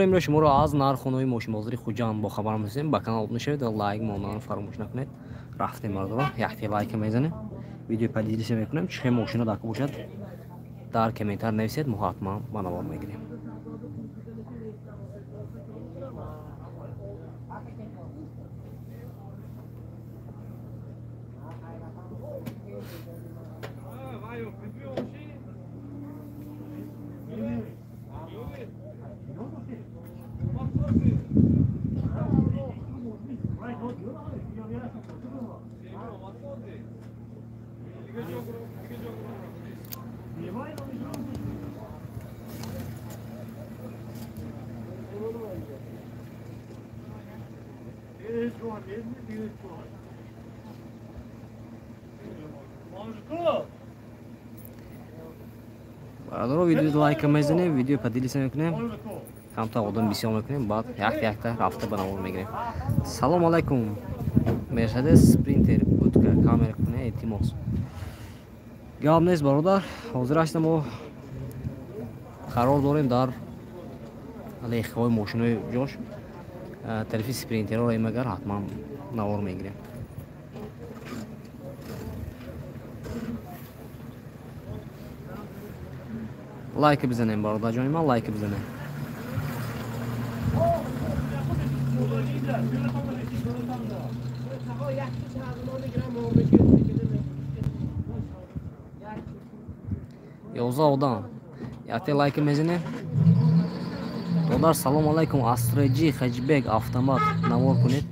Имрӯз шуморо аз нарххонаҳои мошинбозори Хуҷанд бохабар месозем. Ба канал обуна шавед ва лайк монданро фаромӯш накунед. Рафтем, бародарон, якте лайка мезанем, видеои поделиться мекунем. Чӣ мошина дако бошад, дар комментар нависед, мо ҳатман ба навор мегирем. Бародаро, видео лайка мезанем, видео поделиться мекунем, камта одам бисёр мекунем, баъд якта якта рафта ба навор мегирем. Салом алайкум. Мерседес Спринтер будка камера куне, илтимос. Гап нест, бародар, ҳозир ҳастем, мо қарор дорем дар лехаҳои мошинои ҷош. Тарафи Спринтерро эмагар ҳатман навор мегирем. Лайк бизанем, бародарҷони ман, лайк бизанем. 11 одам якте лайк мезанем. Додар, салом алайкум. Астраҷи хэтчбек автомат навор кунед.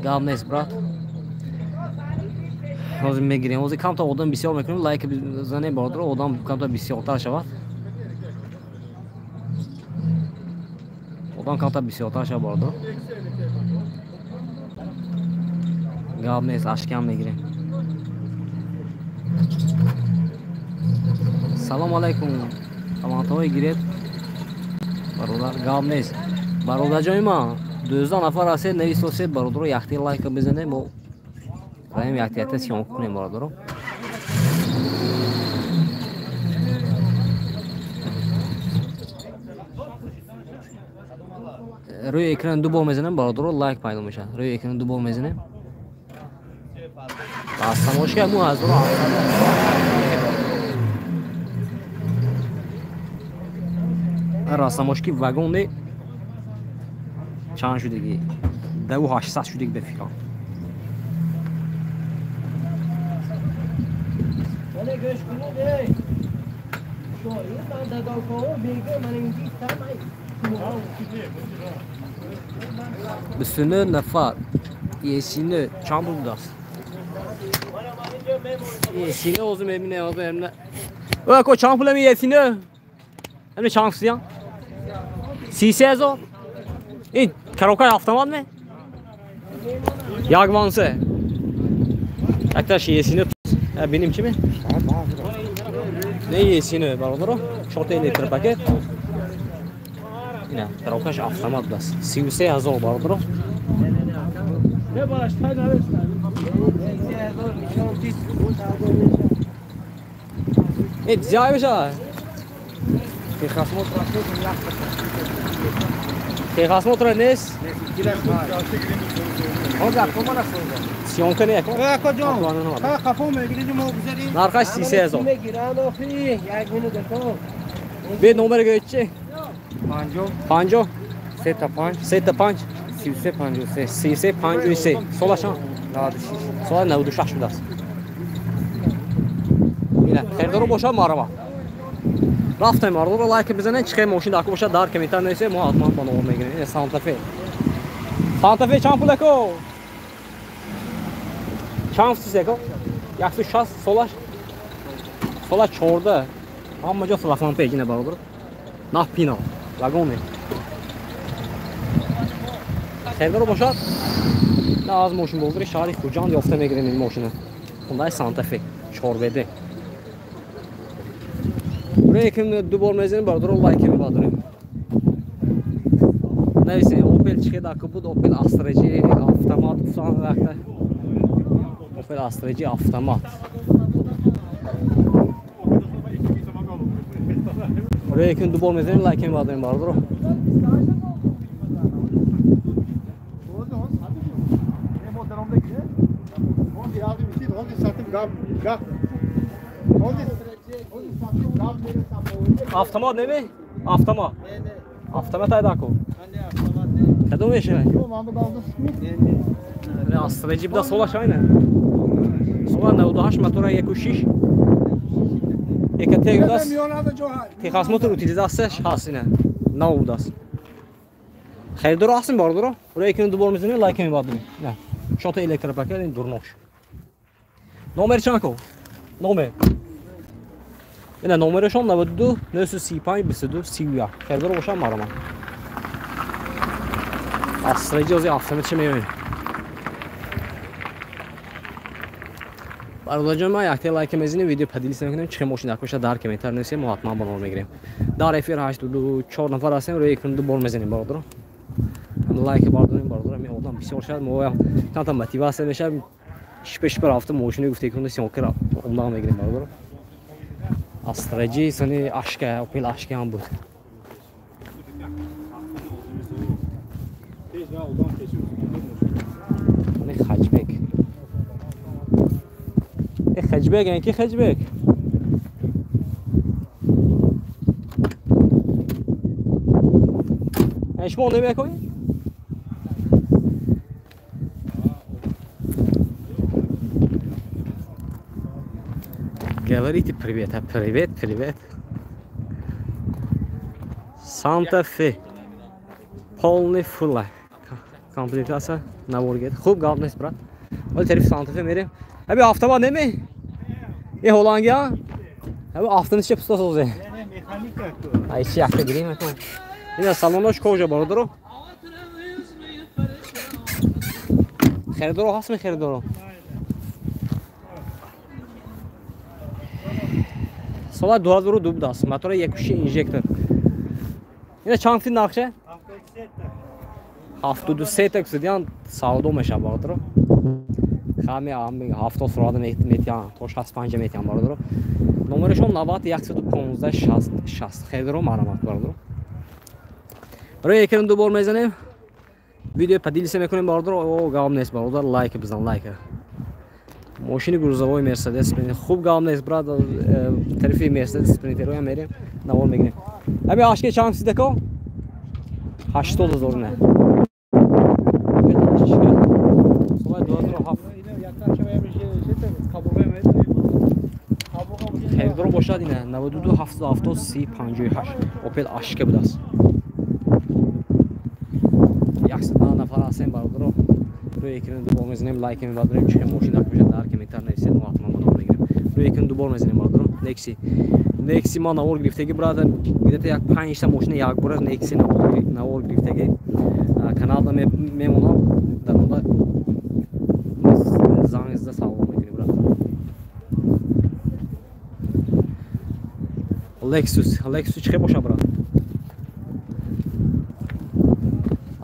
Гап нест, брат, ҳозир мегирем. Ҳозир камта одам бисёр мекунем, лайк бизанем, бародар, одам камта бисёртар шавад. Одам камта бисёртар шавад, бародар. Гап нест, ашкам мегирем. Салом алайкум. Авантаҳое гиред, бародар. Гап нест, бародарҷони ман, 12 нафар ҳастед, нависосед, бародаро, якте лайка бизанем, мо раем якте якте съёмка кунем, бародаро. Рӯи экран ду бор мезанем, бародаро, лайк пайдо мешавад. Рӯи экран ду бор мезанем. Аз тамошка 9700 растамошки вагони чанд шудагӣ? 2800 шудагӣ, ба фикрам. Гӯш кунед, эй. Ман дадолково бега, ман инҷи тамай. 29 нафар. Есине чанд пул будааст? Есине ҳозир мебинем, ҳозир мебинем. Ко чанд пул ами есине? Ами чанд фусиян? 33 000. Ин коробкаи автомат ме? Як вансе. Якташ есине бинем чи ме? Не, есине, бародаро. Чорта электропакет. Ина, коробкаш автомат будааст. 33 000, бародаро. Не бараш, тай навеста. Э, зиёд мешавад. Техосмотр нест? Съёмка не, нархаш 33 000. Бе номер гӯед чи? 50 35 35 33 53. 33 53. Солашан? 96. Сола 96 шудааст. Ина, харидоро бошад, марҳамат. Рафтем, мардоро, лайк бизанед, чӣ мошин дако бошад, дар комментар нависед, мо ҳатман ба навор мегирем. Ина Сантафе. Сантафе чанд пул, ако? Чанд футис, ако? 160. Солаш? Сола 14. Ҳама ҷо салафан пеҷ, ина, бародар. Наф пина. Вагоне. Харидоро бошад, на аз мошинбозори шаҳри Хуҷанд ёфта мегирем ин мошина. Хундай Сантафе 4WD. Рӯи ду бор мезанем, бародаро, лайке мебардорем. Нависем, Опел чӣ дака буд? Опел Астра G автомат гуфтан вақта. Опел Астра G автомат. Рӯи ду бор мезанем, лайке мебардорем, бародаро. Автомат неме? Автомат. Автомат айда ку. Кадом мешавад? Не, Астра-G буда солаш айна. Сола 98 мотора 1.6. ЕКТ будааст. Техосмотр утилизатсияш ҳаст ина. Нав будааст. Харидоро ҳастем бародаро. Рӯи экран дубор мезанем, лайк мебардорем. На. Шота электропакет ин дурнош. Номер чанд ку? Номер. Ина номерашон 92 935 22 31. Харидоро бошам мараман. Астра-G ози автомат меоем. Бародарҷон, ман якте лайк мезанем, видео поделиться мекунем, чӣ мошин дар кӯша дар комментар нависем, мо ҳатман ба ном мегирем. Дар эфир 84 нафар ҳастем, рӯи экран ду бор мезанем бародаро. Лайк бардорем бародаро, ми одам бисёр шуд, мо камтар мотиватсия мешавад, шипе-шипе рафта мошини гуфта экран съёмка омда мегирем бародаро. Астра-G сони ашка, Opel ашка ҳам буд. Сони хачбек. Хачбек, ки хачбек? Шумо намекунед? Говорите привет, а привет, привет. Санта-Фе. Полный фулла. Комплектация навор гет. Хуб гап нест, брат. Вали тариф Санта-Фе мерем. Аби автомат неме? Е Холландия? Аби автомат чӣ пуста созе? Ай чи якта гирем акун. Ина салонош кожа бародаро. Харидоро ҳаст ми харидоро? Сола 2002 будааст. Мотора 1.6 инжектор. Ина чанд фи нақша? 73 та кусидиан савдо мешавад бародаро. Хами ами 70 сурада метиан, то 65 метиан бародаро. Номерашон 90 115 60 60. Харидоро марамат бародаро. Рӯи экран ду бор мезанем. Видео поделиться мекунем бародаро. О, гап нест бародар, лайк бизан, лайк. Мошини грузовой Мерседес. Хуб гап нест брат, тарифи Мерседес Спринтероя мерем, навор мегирем. Аби ашке чанд сидако? 80 ҳазор не. Сола 2007. Харидоро бошад ина 92 770 30 58 Opel ашке будааст. 109 нафар ҳастем бародаро. Рӯи экран ду бор мезанем, лайк мебардорем, чӣ мошин дар кӯша дар комментар нависед, мо ҳатман ба ном мегирем. Рӯи экран ду бор мезанем бародаро. Nexi. Nexi ма навор гирифтагӣ брат, где-то як 5 та мошина якбора Nexi навор гирифтагӣ. Каналда мемонам, дар онда занг зада савол мекунем брат. Lexus, Lexus чӣ боша брат?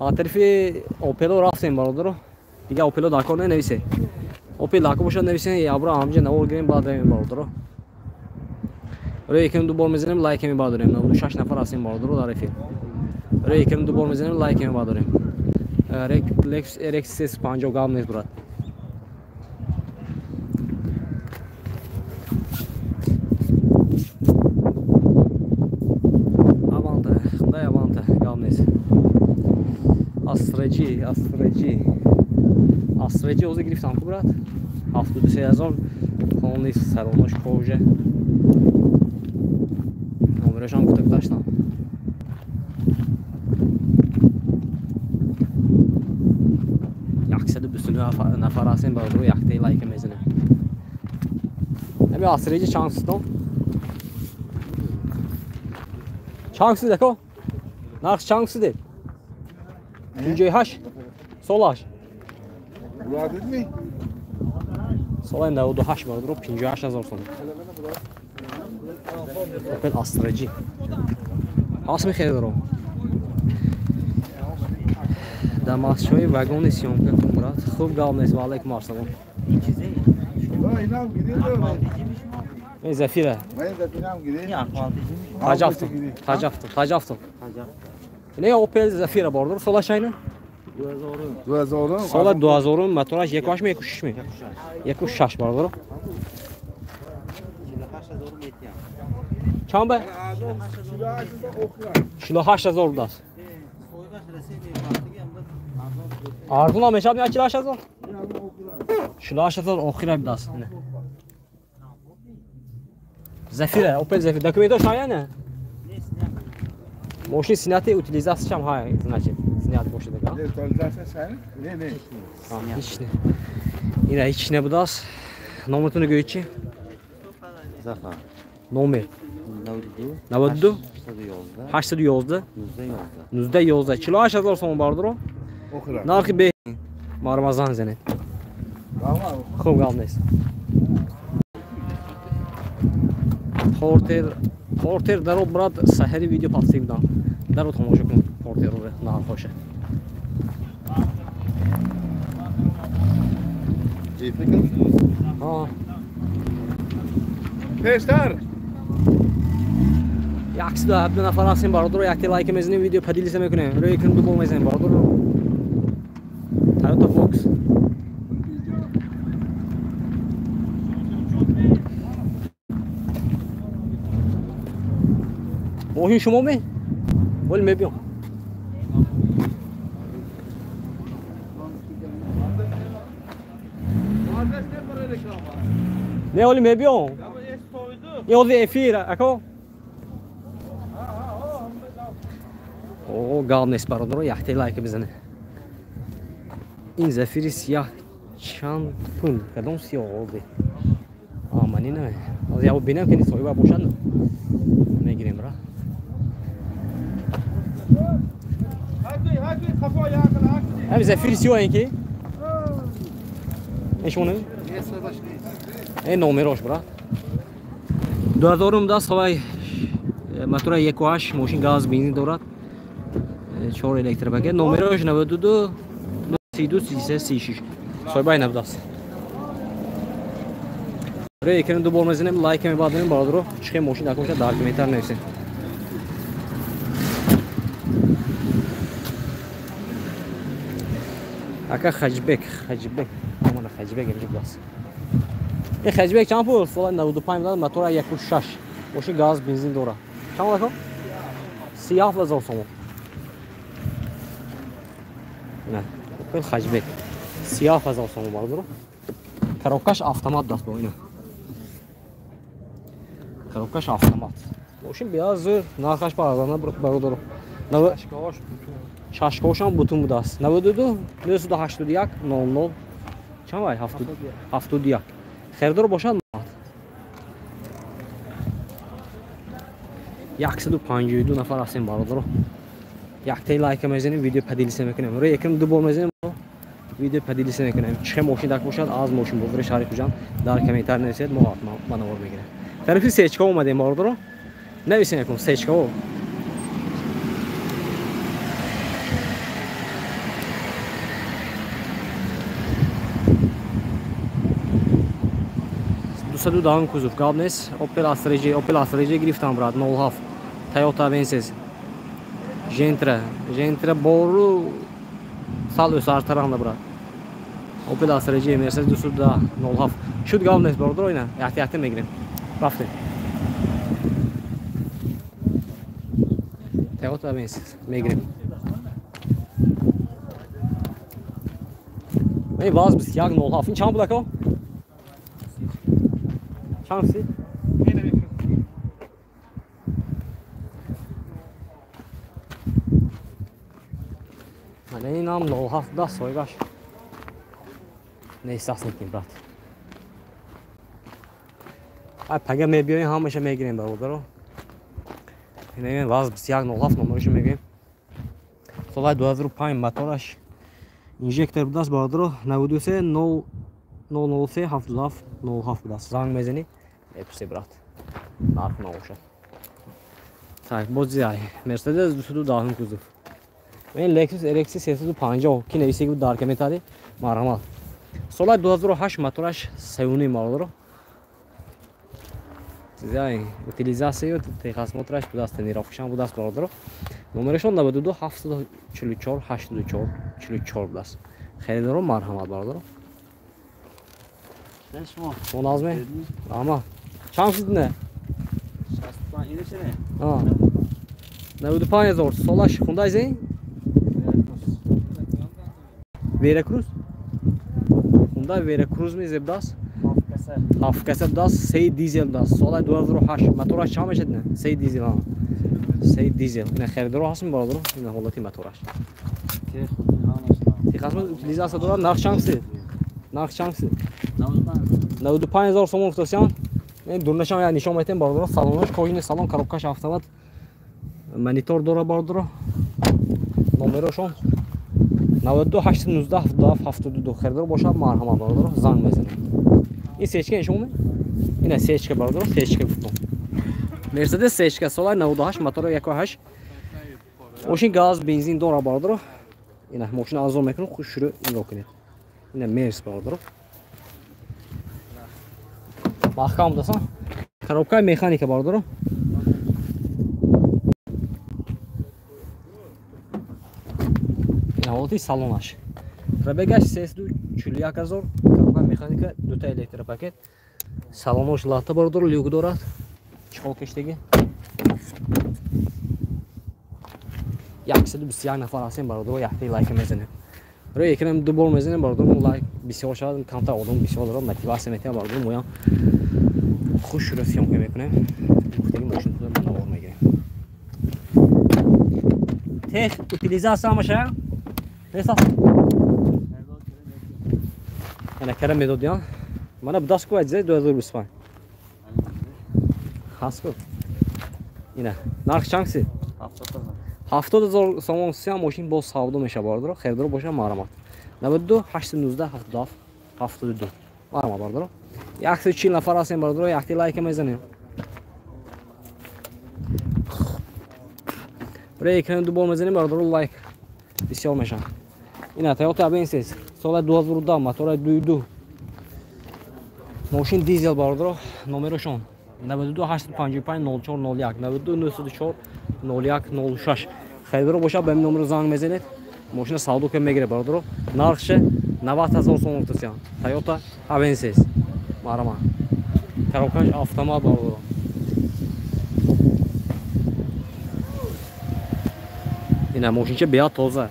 А тарифи Opel рафтем бародаро. Дига Opel дар кор ненависе. Opel дар кор бошад нависе, ябро ҳамҷа навор гирем баъд равем бародаро. Рӯи экран ду бор мезанем, лайк мебардорем. 96 нафар ҳастем бародаро дар эфир. Рӯи экран ду бор мезанем, лайк мебардорем. Lexus RX 350 гап нест брат. Аванта, Hyundai Avanta гап нест. Астра-G, Астра-G. Астра-G озӣ гирифтам ку брат. 73 ҳазор. Полный салонош кожа. Номерашам гуфта гузаштам. 129 нафар ҳастем бародаро, яктаи лайка мезанем. Ами Астра-G чанд сутон? Чанд сутон дако? Нарх чанд сутон? 58 солаш. Солай 98 бародаро, 58 ҳазор сом. Opel Astra G. Ҳаст мехаридоро? Дар масҷидҳои вагони съёмка кун брат. Хуб гап нест. Ва алайкум ассалом. Ин Зафира. Таҷафту, таҷафту, таҷафту. Не Opel Zafira бародаро, солаш айна? 2000. Сола 2000, мотораш 1.8 ми 1.6 ми? 1.6 бародаро. Чанд ба? 48000 будааст. Арзон ҳам мешавад 48000? 48000 охира будааст. Зафира, Opel Zafira. Документош ҳая не? Мошин снятый, утилизация ҳая, значит, снят бошад ага. Не, не. Ҳеч не. Ина ҳеч не будааст. Номертонро гӯед чи? Зафар. Номер 92 811 19 11 48000 сомон бардоро. Нархи бе мармазан зенед. Хуб гап нест. Портер даро брат саҳари видео пастик будам. Даро тамошо кун портерро нархоша. Пештар 117 нафар ҳастем бародаро, якте лайк мезанем, видео поделиться мекунем. Рӯи экран ду бор мезанем бародаро. Toyota Vox. Мошин шумо ме? Вол мебиём. Не, оли мебиём. Ин ҳозир эфир, ако. О, гап нест бародаро, якте лайк бизане. Ин зафири сиёҳ чанд пул? Кадом сиёҳ олди? А, мани не. Ҳозир як бинам ки соҳиба бошад. Мегирем ра. Ҳами зафири сиёҳ ин ки? Ин шумо не? Ин номерош брат. 2010 солай мотора 1.8 мошин газ бензин дорад. 4 электропакет. Номерош 92 32 33 36. Соҳибаи набудааст. Рӯи экран ду бор мезанем, лайк мебардорем бародаро. Чихе мошин дакоша дар комментар нависем. Ака Хаҷбек, Хаҷбек. Амона Хаҷбек инҷо будааст. Ин Хаҷбек чанд пул? Соли 95 будааст, мотора 1.6. Мошин газ бензин дорад. Чанд ака? 37000 сомон. Не, Opel Хаҷбек. 37000 сомон бародаро. Коробкаш автомат даст бо ина. Коробкаш автомат. Мошин беаз зӯр, нархаш ба арзона бародаро. Чашкаҳошам бутун будааст. 92 981 00 чанд вай? 71. Харидор бошад 152 нафар ҳастем бародаро. Яктаи лайка мезанем, видео поделиться мекунем. Рӯи экран ду бор мезанем, видео поделиться мекунем. Чихе мошин дак бошад, аз мошин бозори шаҳри Хуҷанд дар комментар нависед, мо ҳатман ба навор мегирем. Тарафи сечка омадем бародаро. Нависем якум сечкао. Дусаду даҳум кузов гап нест. Opel Astra J, Opel Astra J гирифтам брат 07. Toyota Avensis. Gentra, Gentra бору сал өсартаранда брат. Opel Astra J, Mercedes 207. Шуд гап нест бародаро, ина якта якта мегирем. Рафтем. Toyota Avensis мегирем. Ин ваз 2107. Ин чанд буд ака? Чанд си? Мана инам 07 да соҳибаш. Нест аст некин брат. Ай пага мебиёем ҳамаша мегирем бародаро. Инам ваз 2107 номероша мегирем. Солаи 2005 мотораш инжектор будааст бародаро. 93 0 003 77 07 будааст. Занг мезанӣ мепурсӣ брат. Нарх набошад. Так, боз зиай. Mercedes 210 кузов. Ин Lexus RX 350 ки нависеги буд дар комментари, марҳамат. Солаи 2008 мотораш 3.5 бародаро. Зиай, утилизатсияю техосмотраш будааст, тонировкашам будааст бародаро. Номерашон 92 744 84 44 будааст. Харидоро марҳамат бародаро. Шумо назме? Раҳмат. Чанд шуд не? А. 95 000 солаш Hyundai Zen? Veracruz? Hyundai Veracruz ми зебдас? 7 каса даст, 3 дизел даст. Соли 2008 мотораш чанд мешад не? 3 дизел ҳа. 3 дизел. Ина харидоро ҳастм бародаро, ина ҳолати мотораш. Тихасм утилизация дорад, нарх чанд си? Нарх чанд си? 95 000 сомон гуфтасян. Ин дурнашам я нишон метем бародаро, салонаш кожини салон, коробкаш автомат. Монитор дора бародаро. Номерошон 92 819 77 72 харидор бошад, марҳамат бародаро, занг мезанед. Ин сечка шумо ме? Ина сечка бародаро, сечка гуфтам. Мерседес сечка соли 98 мотори 1.8. Мошин газ, бензин дора бародаро. Ина мошина арзон мекунам, хуш шурӯъ нигоҳ кунед. Ина Мерс бародаро. Маҳкам дасан. Коробкаи механика бародаро. Ина ҳолати салонаш. Пробегаш 341 000, коробка механика, дута электропакет. Салонош лата бародаро, люк дорад. Чиқол кештаги. 121 нафар ҳастем бародаро, якта лайк мезанем. Рӯи экран ду бор мезанем бародаро, лайк бисёр шавад, камтар одам бисёр дорад, мотиватсия метиҳад бародаро, моям хуш шура съёмка мекунем. Гуфтаги мошинтонро ба навор мегирем. Тех утилизация ҳамаша? Нест? Ана кара медодиан. Мана даст ку аҷза 2025. Ҳаст ку. Ина нарх чанд си? 70 000 сомон си мошин боз савдо мешавад бародаро, харидор бошад марҳамат. 92 819 77 72. Марҳамат бародаро. 140 нафар ҳастем бародаро, якти лайк мезанем. Барои экран ду бор мезанем бародаро, лайк бисёр мешавад. Ина Toyota Avensis соли 2010 мотори 2.2. Мошин дизел бародаро, номерошон 92 855 04 01 92 904 01 06. Харидоро бошад ба ин номер занг мезанед. Мошина савдо ка мегирад бародаро. Нархше 90 000 сомон гуфтасян. Toyota Avensis. Марҳамат. Коробкаш автомат бародаро. Ина мошинча беҳад тоза.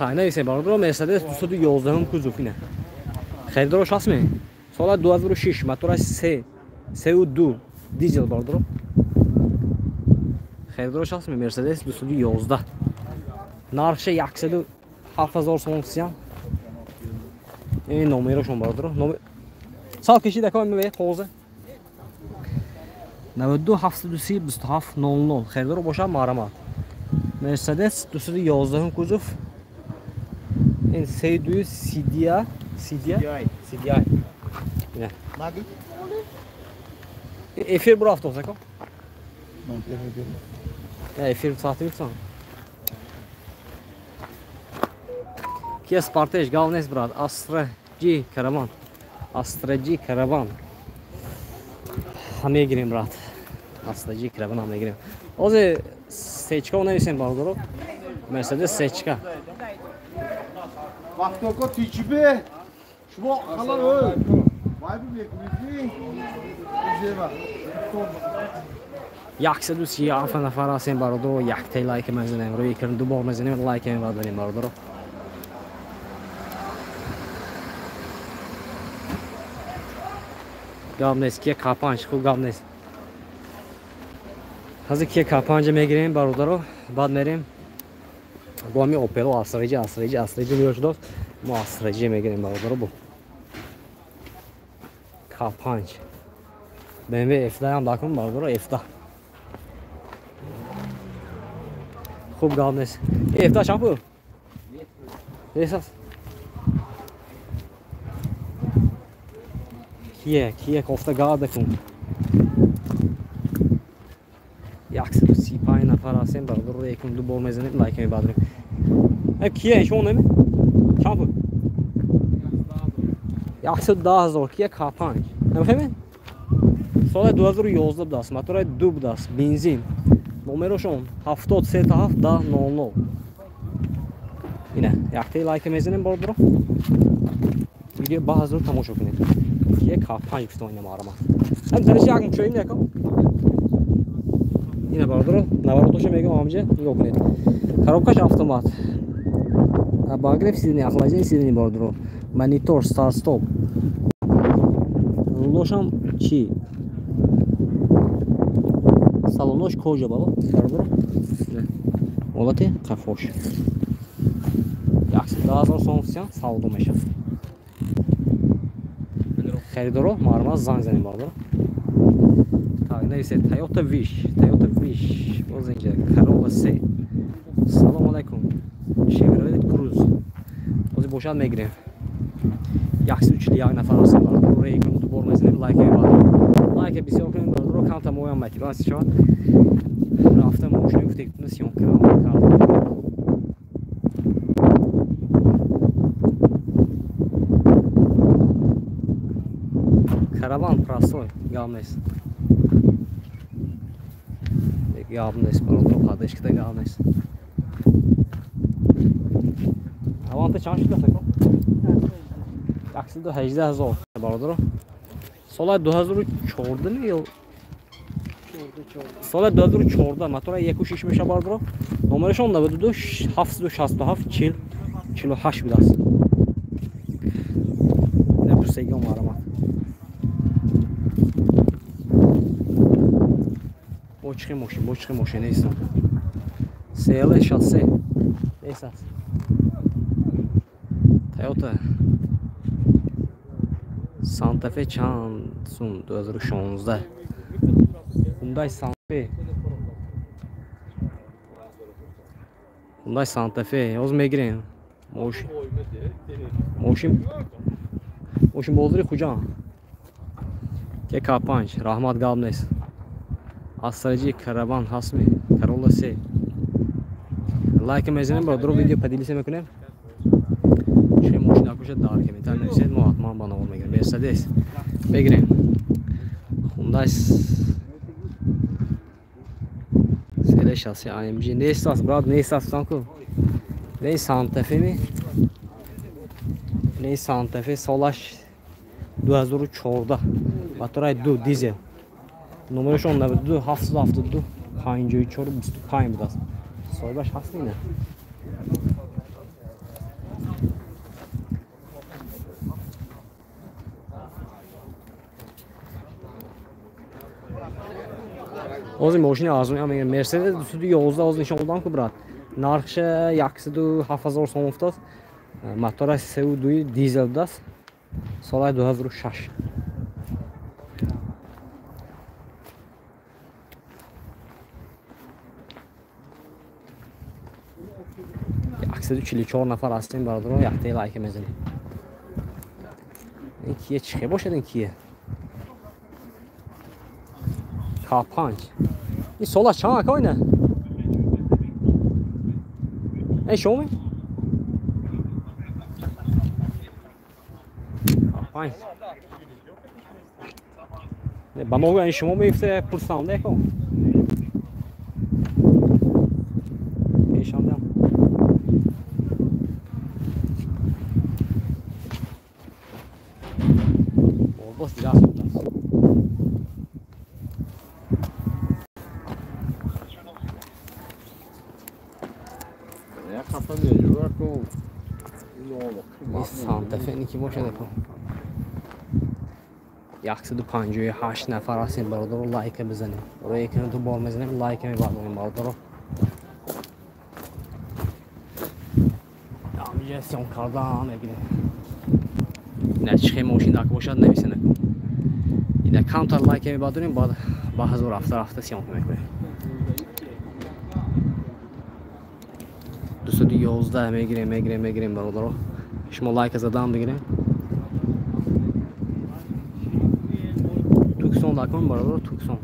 Нависем бародаро, Мерседес 211 кузов ина. Харидорош ҳастме? Соли 2006, мотораш 3, 3.2 дизел бародаро. Харидорош ҳастме? Мерседес 211. Нархше 107 000 сомон сиян. Ин номерошон бародаро. Номер сал кишид ака мебе қоғозе. 92 730 27 00. Харидоро бошад марҳамат. Мерседес 211 кузов. Ин 3.2 CDI, CDI, CDI. Ина. Эфир бурафт осако? Эфир саати биксон. Kia Sportage гав нест брат. Astra G Caravan. Astra G Caravan. Мегирем брат. Astra G Caravan ҳам мегирем. Озе сечка нависем бародаро. Mercedes сечка. Вақтоко тичибе шумо халал ой. Вай бимекунед. Зева. 137 нафар ҳастем бародаро, якта лайк мезанем, рӯи экран ду бор мезанем, лайк мебарем бародаро. Гап нест, Kia K5 хуб гап нест. Ҳозир Kia K5 мегирем бародаро, баъд мерем бо ҳамин Opel Astra G, Astra G, Astra G меёр шудааст. Мо Astra G мегирем бародаро бо K5. BMW F10 ҳам дакун бародаро, F10. Хуб гап нест. F10 чанд пул? Нест аст. Кие, кие кофта гап дакун. 135 нафар ҳастем бародаро, якум ду бор мезанем, лайк мебарем. Кие шумо наме? Чанд пул? 110 000 Kia K5. Намефаҳмед? Соли 2011 будааст, мотори 2 будааст, бензин. Номерошон 73 7 10 00. Ина, яктаи лайк мезанем бародаро. Видео ба ҳазор тамошо кунед. Кия К5 гуфтам ина маҳрамат. Ҳам таниш як мучоим яко. Ина бародаро, наворотошо мегам ҳамҷа нигоҳ кунед. Коробкаш автомат. Обогрев сиденья, охлаждение сиденья бародаро. Монитор, старт стоп. Рулошам чи? Салонош кожа бало бародаро. Ҳолати қафош. 110 000 сом фисян савдо мешавад. Харидоро мармаз занг занем бародаро. Так, нависед Toyota Wish, Toyota Wish. Боз инҷа Corolla 3. Салом алайкум. Chevrolet Cruze. Бози бошад мегирем. 141 нафар ҳастем бародаро. Рейкон дубор мезанем, лайк мебарем. Лайк бисёр кунем бародаро, камта моям мотиватсия шавад. Рафта мошини гуфтем съёмка кардам. Караван простой, гап нест. Гап нест, бародаро, поддержкада гап нест. Аванта чанд шуд тако? 118 000 бародаро. Соли 2014 ё соли 2014 мотора 1.6 меша бародаро. Номерашон 92 767 40 48 будааст. Ина пурсагиҳо маҳрамат. Бо чихи мошин, бо чихи мошин нестам. CL 63 нест аст. Toyota Santa Fe чанд сум 2016. Hyundai Santa Fe. Hyundai Santa Fe ҳозир мегирем. Мошин. Мошин. Мошин бозори Хуҷанд. КК5 раҳмат гап нест. Астраҷи караван ҳастми Corolla 3. Лайк мезанем бародаро, видео поделиться мекунем. Че мошина кушад дар комментар нависед, мо ҳатман ба навор мегирем. Мерседес мегирем. Hyundai CL63 AMG нест аст брат, нест аст ку. Не Santa Fe ми? Не Santa Fe солаш 2014. Мотораи 2 дизел. Номерашон 92 772 54 25 будааст. Соҳибаш ҳаст ина. Ҳозир мошини арзон мегирем. Мерседес 211 ҳозир нишон додам ку брат. Нархша 107 000 сом уфтод. Мотораш 3.2 дизел будааст. Соли 2006. 144 нафар ҳастем бародарон, яктаи лайка мезанем. Ин кие чихе бошад ин кие? К5. Ин солаш чанд ака ина? Эй шумо? К5. Ба мо ин шумо мегуфта пурсам деко. Пешандам. Боз дигар будааст. Санта Фе ки бошад ака. 158 нафар ҳастем бародаро, лайка бизанем. Рӯи экран ду бор мезанем, лайка мебардорем бародаро. Ҳамҷа съём кардан мегирем. Ина чихе мошин дака бошад нависена. Ина камтар лайка мебардорем, баъд ба ҳазор рафта рафта съёмка мекунем. 211 мегирем, мегирем, мегирем бародаро. Шумо лайка задан бигирем. Туксон дакон бародаро, Туксон.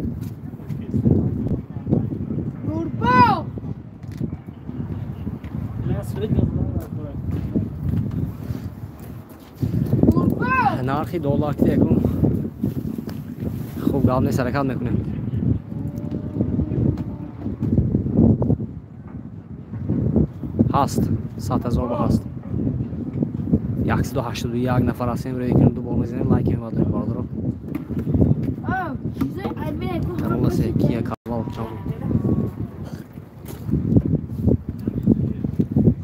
Нархи доллар ки якун хуб гап нест, ҳаракат мекунем. Ҳаст 100 000 ба ҳаст. 181 нафар ҳастем. Рӯи экран ду бор мезанем, лайк мебардорем бародаро. Corolla се, Kia Carnival чанд?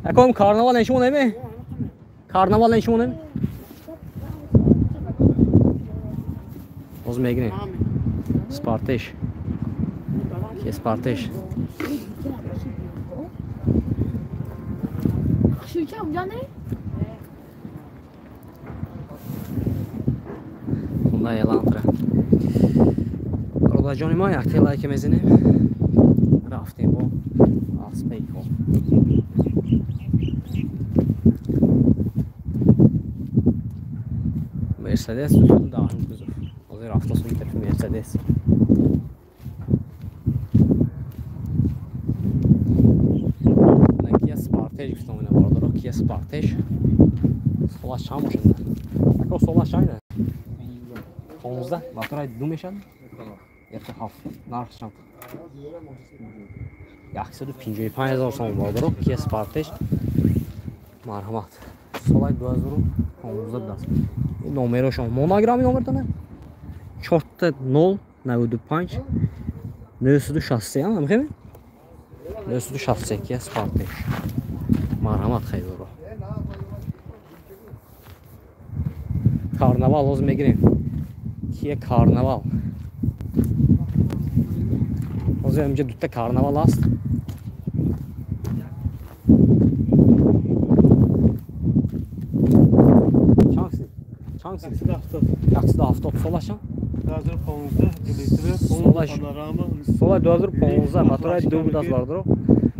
Аком Карнавал нишон неме? Карнавал нишон неме? Боз мегирем. Спартеш. Kia Спартеш. Honda Elantra. Бародарҷони мо, якте лайк мезанем. Рафтем бо аспейко. Мерседес 210 кузов. Ҳозир рафта суи тарафи Мерседес. Kia Sportage гуфтам ина бародаро, Kia Sportage. Солаш чанд бошад? Ако солаш чанд? 15. Моторай ду мешад? 1.7. Нарх чанд? 155 000 сомон бародаро, Kia Sportage. Марҳамат. Солай 2015 будааст. Номерошон монограмми номертона 4 0 95 963 ам 963 Kia Sportage. Марҳамат харидоро. Карнавал ҳозир мегирем. Kia Карнавал. Ҳозир инҷа дута Карнавал аст. Чанд? 170. Солаш чанд? 2015 Солаш панорама. Сола 2015 моторай ду будааст бародаро.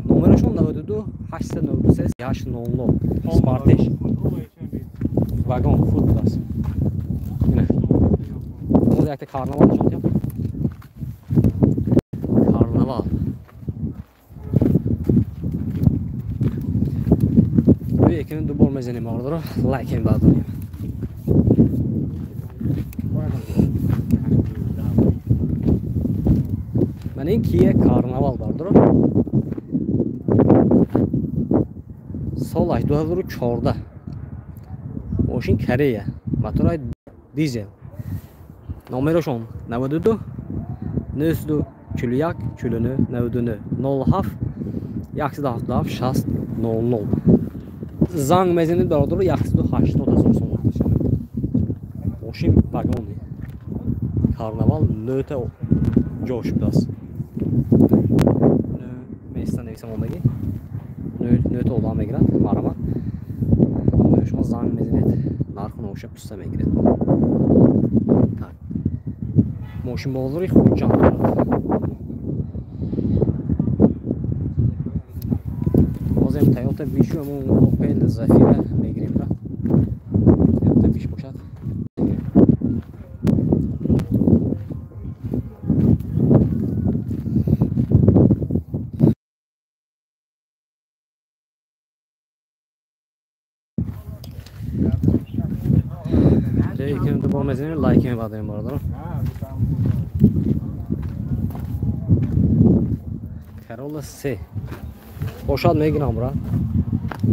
Номерошон 92 893 800. Sportage. Вагон худ будааст. Ина. Ҳозир якта Карнавал нишон диҳам. Карнавал. Рӯи экран ду бор мезанем бародаро, лайк мебардорем. Ман ин Kia Карнавал бародаро. Солаш 2014. Мошин Корея. Моторай дизел. Номерошон 92 941 49 99 07 177 60 00. Занг мезанед бародаро, 180 000 сомон. Мошин вагони. Карнавал нӯта ҷош будааст. Места нависам омадагӣ. Нӯта одам мегирад, марҳамат. Шумо занг мезанед, нарху ноша пуста мегиред. Так. Мошин бозори Хуҷанд дорад. Ҳозир Toyota Wish ҳамон Opel Zafira мегирем ра. Toyota Wish бошад. Ду бор мезанем, лайк мебардорем бародаро. Corolla се. Бошад мегирам бра.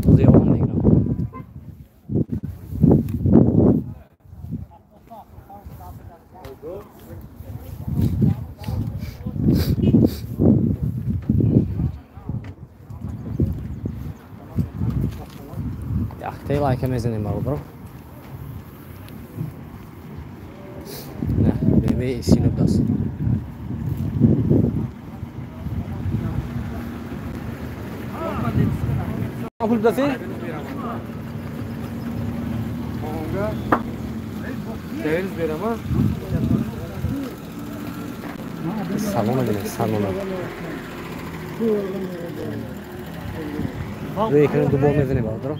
Ҳозир ёвон мегирам. Яхтаи лайка мезанем бародаро. Не, BMW сину будааст. Пул будаси? Салона бинед, салона. Рӯи экран ду бор мезанем бародаро.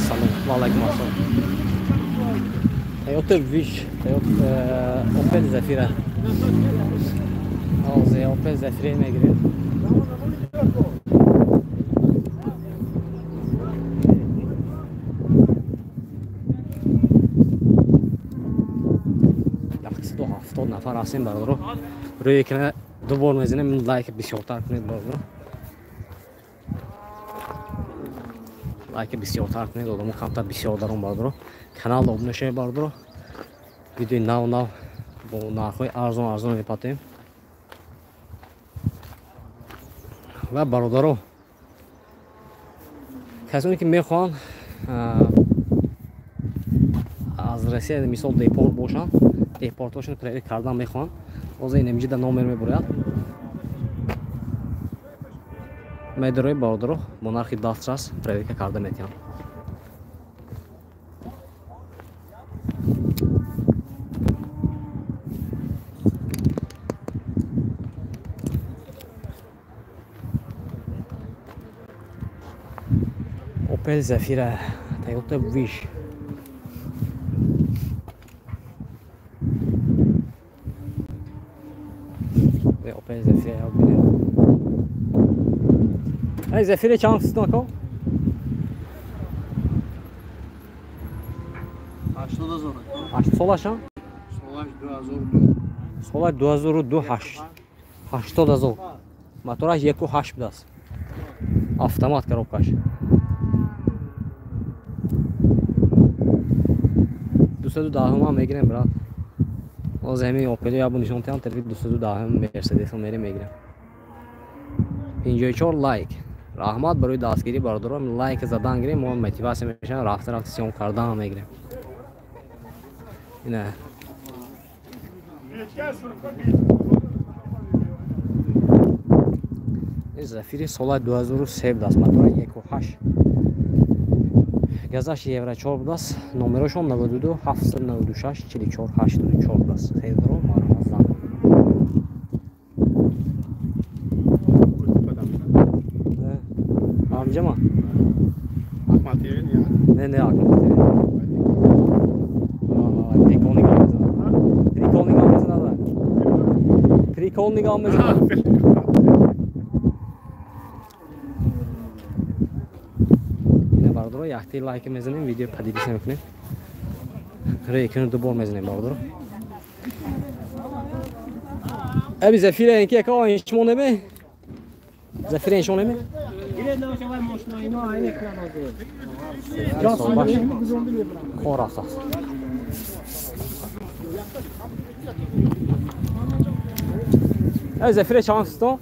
Салом, ва алайкум ассалом. Toyota Wish, Toyota Opel Zafira. Ҳозир Opel Zafira мегирем. 170 нафар ҳастем бародаро. Рӯи экран ду бор мезанем, лайк бисёртар кунед бародаро. Лайка бисёртар кунед, одамо камтар бисёр дарон бародаро. Канал обуна шавед бародаро. Видеои нав нав бо нархҳои арзон арзон мепатем. Ва бародаро, касоне ки мехоҳанд аз Россия мисол депорт бошанд, депорташон проверка кардан мехоҳанд, ҳозир ин инҷа номер мебурад. Медарои бародаро бо нархи дастрас проверка карда метиҳанд. Opel Zafira, Toyota Wish. Opel Zafira бинед. Ай Zafira чанд фистон ко? 80 000. 8 солашам? Солаш 2002. Солаш 2002 8. 80 000. Мотораш 1.8 будааст. Автомат коробкаш. 210 ҳам мегирем, брат. Ҳозир ҳамин Opel ябу нишон тиҳам, тарафи 210 Mercedes мерем мегирем. 54 лайк. Раҳмат барои дастгирӣ бародаро. Лайк задан гирем, мо мотиватсия мешавем, рафта рафта съём кардан мегирем. Ина. Ин Зафири соли 2003 будааст, мотори 1.8. Газаш евро 4 будааст, номерошон 92 796 44 84 будааст. Хелдро марҳамат занг. Амҷама? Не, не, Ахмад. Прикол нигоҳ мезанад. Прикол нигоҳ мезанад. Прикол нигоҳ мезанад. Бародаро, якти лайк мезанем, видео поделиться мекунем. Рейкину дубор мезанем бародаро. Аби Зафира инки яка иншмо неме? Зафира иншмо неме? Кор рафтааст. Аби Зафира чанд фистон?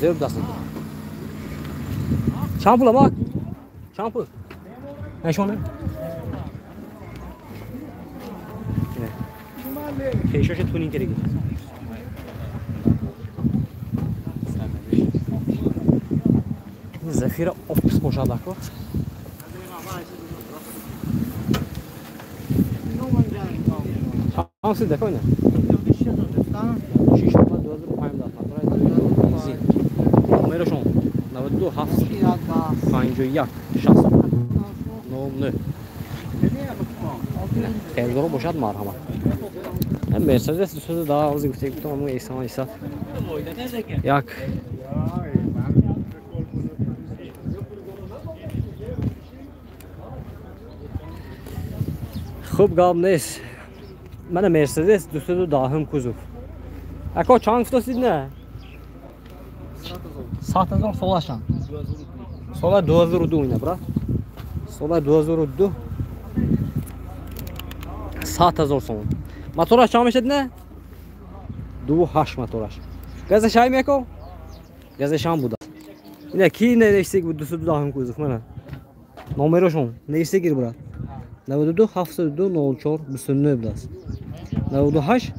Зеро даст. Чанд пул амак? Чанд пул? Нишон. Пешош тунин кереги. Зафира опс бошад ако. Чанд сид дакой не? 6 2005 даст. Бензин. Номерашон 92 7 51 60 09. Хелдоро бошад марҳамат. Мерседес 210 ҳозир гуфта гуфтам, ҳамон эсама исад. Як хуб гап нест. Мана Мерседес 210 кузов. Ако чанд гуфтасид не? 100 000 солашан. Сола 2002 ина, брат. Сола 2002. 100 000 сомон. Мотораш чанд мешад не? 2.8 мотораш. Газаш ай меко? Газаш ҳам буда. Ина ки навиштаг буд 210 кузов мана. Номерошон навиштаг гир, брат. 92 702 04 29 будааст. 98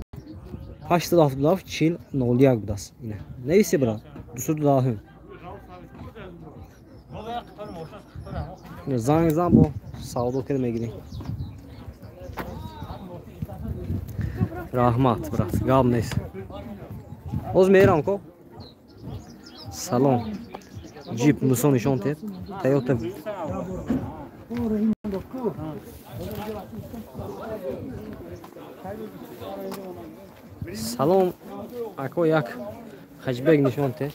877 40 01 будааст. Ина. Нависи, брат. 210. Занг зан бо савдо карда мегирем. Раҳмат, брат, гап нест. Ҳозир мерам ко. Салом. Ҷип Мусо нишон тед. Toyota. Салом, ако як Хэтчбек нишон те.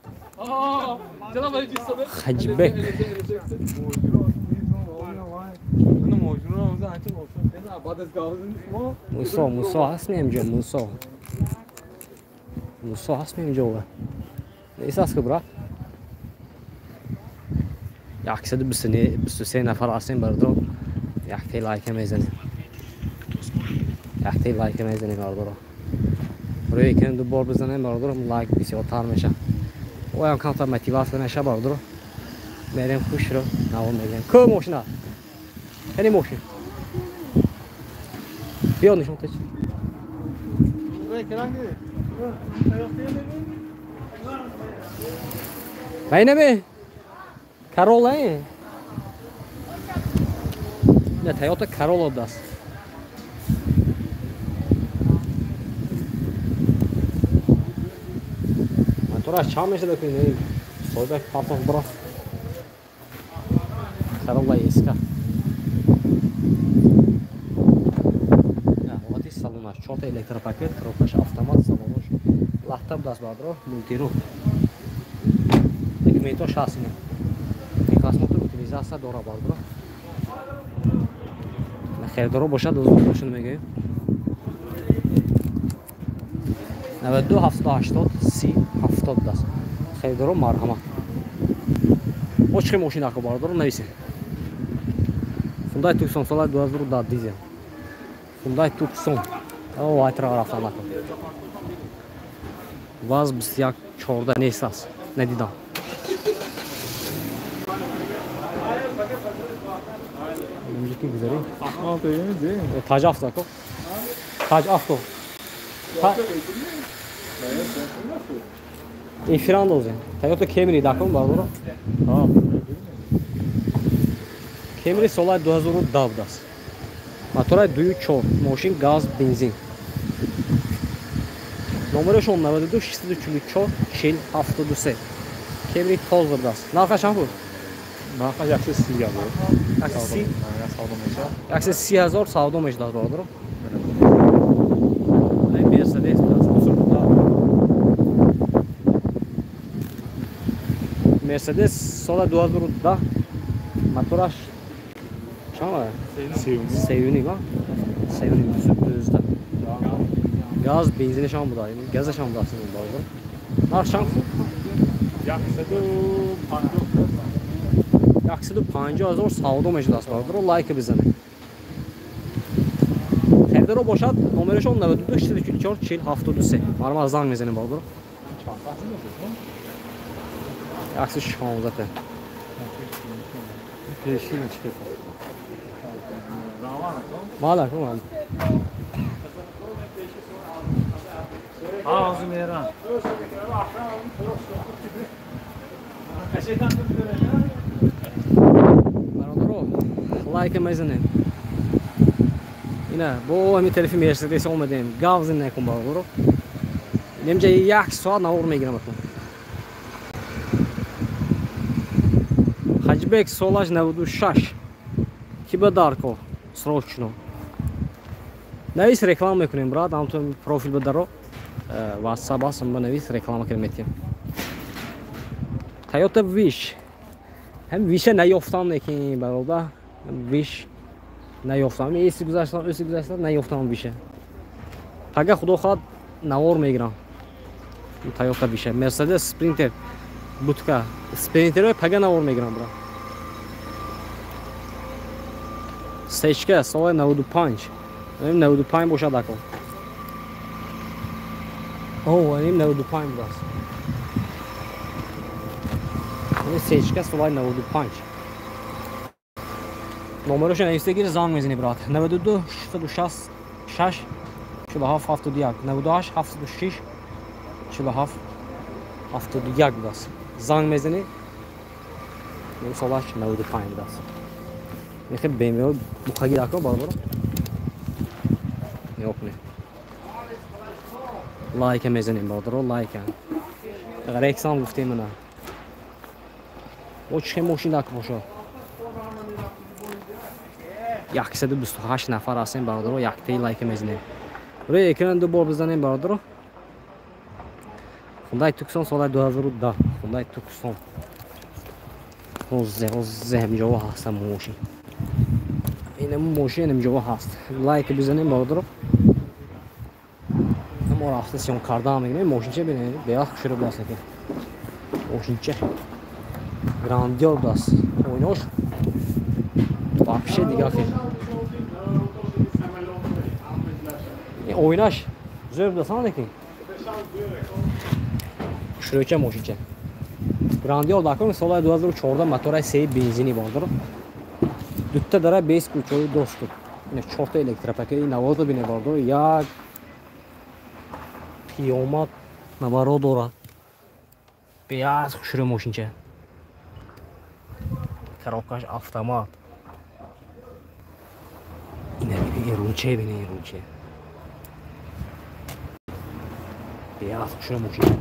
Хэтчбек. Мусо, Мусо ҳаст меемҷо, Мусо. Мусо ҳаст меемҷо. Нест аст ку брат? 123 нафар ҳастем бародаро. Яктаи лайка мезанем. Яктаи лайка мезанем бародаро. Рӯи экран ду бор бизанем бародаро, лайк бисёртар мешавад. Оям камтар мотиватсия мешавад бародаро. Мерем хушро навор мегирем. Ку мошина? Кани мошин? Биё нишон теч. Вайнаме? Карола е? Не, Тойота Карола даст. Мотораш чанд мешуда кунӣ? Соҳибак партоф бро. Карола СК. Ҳолати салонаш 4 электропакет, коробкаш автомат, салонаш лахта будааст бардро, мултиру. Документош ҳаст ина. Техосмотр утилизатсия дора бардро. Харидоро бошад, озмошон мегӯем. 92 780 30 70 даст. Харидоро марҳамат. Мо чӣ мошин ако бардоро нависем. Hyundai Tucson соли 2010 дизел. Hyundai Tucson. О, айтра рафтан ако. ВАЗ 21 14 нест аст. Надидам. Мужики гузари. Таҷ авто ако. Таҷ авто. Эфирандозем. Toyota Camry дакон бардоро. Camry соли 2010 даст. Мотораи 2.4, мошин газ, бензин. Номерашон 92 644 40 73. Camry тоза даст. Нархаш чанд буд? Нархаш 130 ҳазор. 130? 130 ҳазор савдо мешудааст бародаро. Мерседес даст. Мерседес соли 2010 мотораш чанд? 3.5, 3.5 газ, бензинаш ҳам буда, газаш ҳам будааст бародар. Нарх чанд? 150 ҳазор савдо мешудааст бародаро, лайка бизанед. Харидоро бошад, номерашон 92 644 40 73. Марҳамат занг мезанем бародаро. 116. Мала, куман. Бародаро, лайка мезанем. Ина, бо ҳамин тарафи Мерседес омадем. Гав зин накун бародаро. Инҷа як соат навор мегирам акун. Хэтчбек солаш 96. Ки ба дарко срочно. Навис реклама мекунем, брат, ҳамтун профил ба даро. WhatsApp аст, ба навис реклама кардем метием. Toyota Wish. Ҳам Wish наёфтам лекин бародар. Wish наёфтам. Эси гузаштам, эси гузаштам, наёфтам Wish. Пага худо хоҳад навор мегирам. Toyota Wish. Mercedes Sprinter бутка. Спринтерои пага навор мегирам, брат. Сечка соли 95. 95 бошад ако. О, 95 будааст. Сечка соли 95. Номероша нависта гир, занг мезани, брат. 92 666 47 71 98 76 47 71 будааст. Занг мезани. Солаш 95 будааст. Мехе BMW бухаги дако бародаро. Нигоҳ кунед. Лайка мезанем бародаро, лайка. Рексам гуфтем ина. О чӣ мошин дако бошад. 128 нафар ҳастем бародаро, яктаи лайка мезанем. Рӯи экран ду бор бизанем бародаро. Hyundai Tucson соли 2010. Hyundai Tucson. Ҳозир ҳамҷово ҳастам мошин. Инам мошин ҳамҷово ҳаст. Лайк бизанем бародаро. Мо рафта сиён карда мегирем мошинча бинед, беах хушро будааст лекин. Мошинча грандиор будааст. Ойнош вообще дигар хел. Ойнаш зӯр будааст лекин. Хушрӯча мошинча. Грандиор дакун соли 2014 мотораи сеи бензини бародаро. Дутта дара без ключои доступ. Ина чорта электропакети навозо бинед бародаро. Як қиёмат наворо дорад. Беаз хушрӯ мошинча. Коробкаш автомат. Ина бинед, рунча бинед, рунча. Беаз хушрӯ мошинча.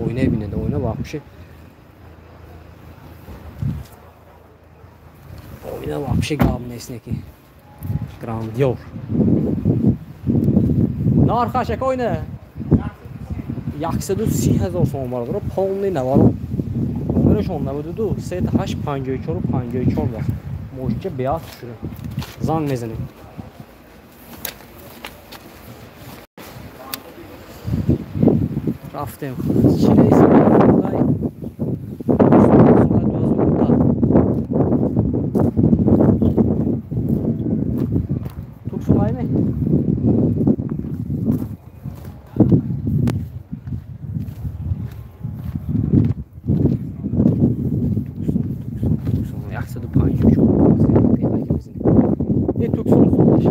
Ойна бинед, ойна вообще. Ойна вообще гап нест неки. Грандиор. Нархаш як ойна 130 000 сом бародаро, полный наворо. Номерашон 92 38 54 54 даст. Мошинча беаз хушрӯ. Занг мезанем. Рафтем. Чӣ нест? Hyundai соли 2010. Tucson айме? Tucson 154. Не Tucson солаш.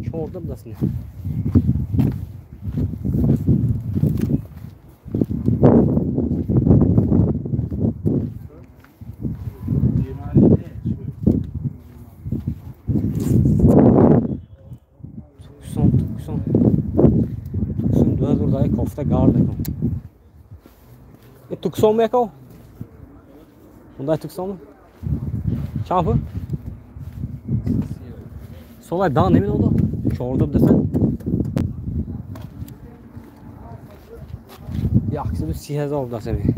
14 будааст. Tucson 2010 кофта гард кун. Tucson меко? Hyundai Tucson? Чанд пул? Солай да намедода? 14 будааст. 130 000 будааст ами.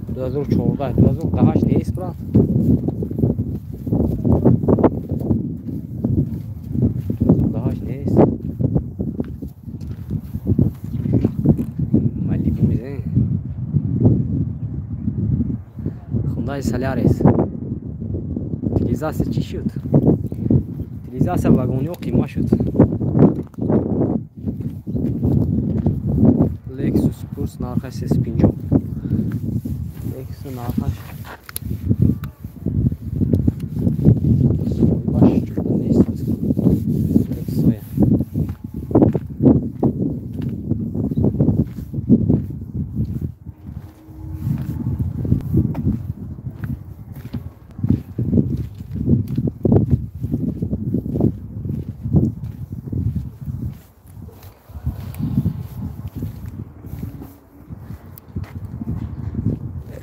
2014, 2010 нест брат. 2010 нест. Малибу мезанем. Hyundai Solaris. Утилизация чӣ шуд? Утилизация вагониҳо қимат шуд. Lexus Pulse нархаш 350. Lexus нархаш соҳибаш чӯта нест. Lexus-оя.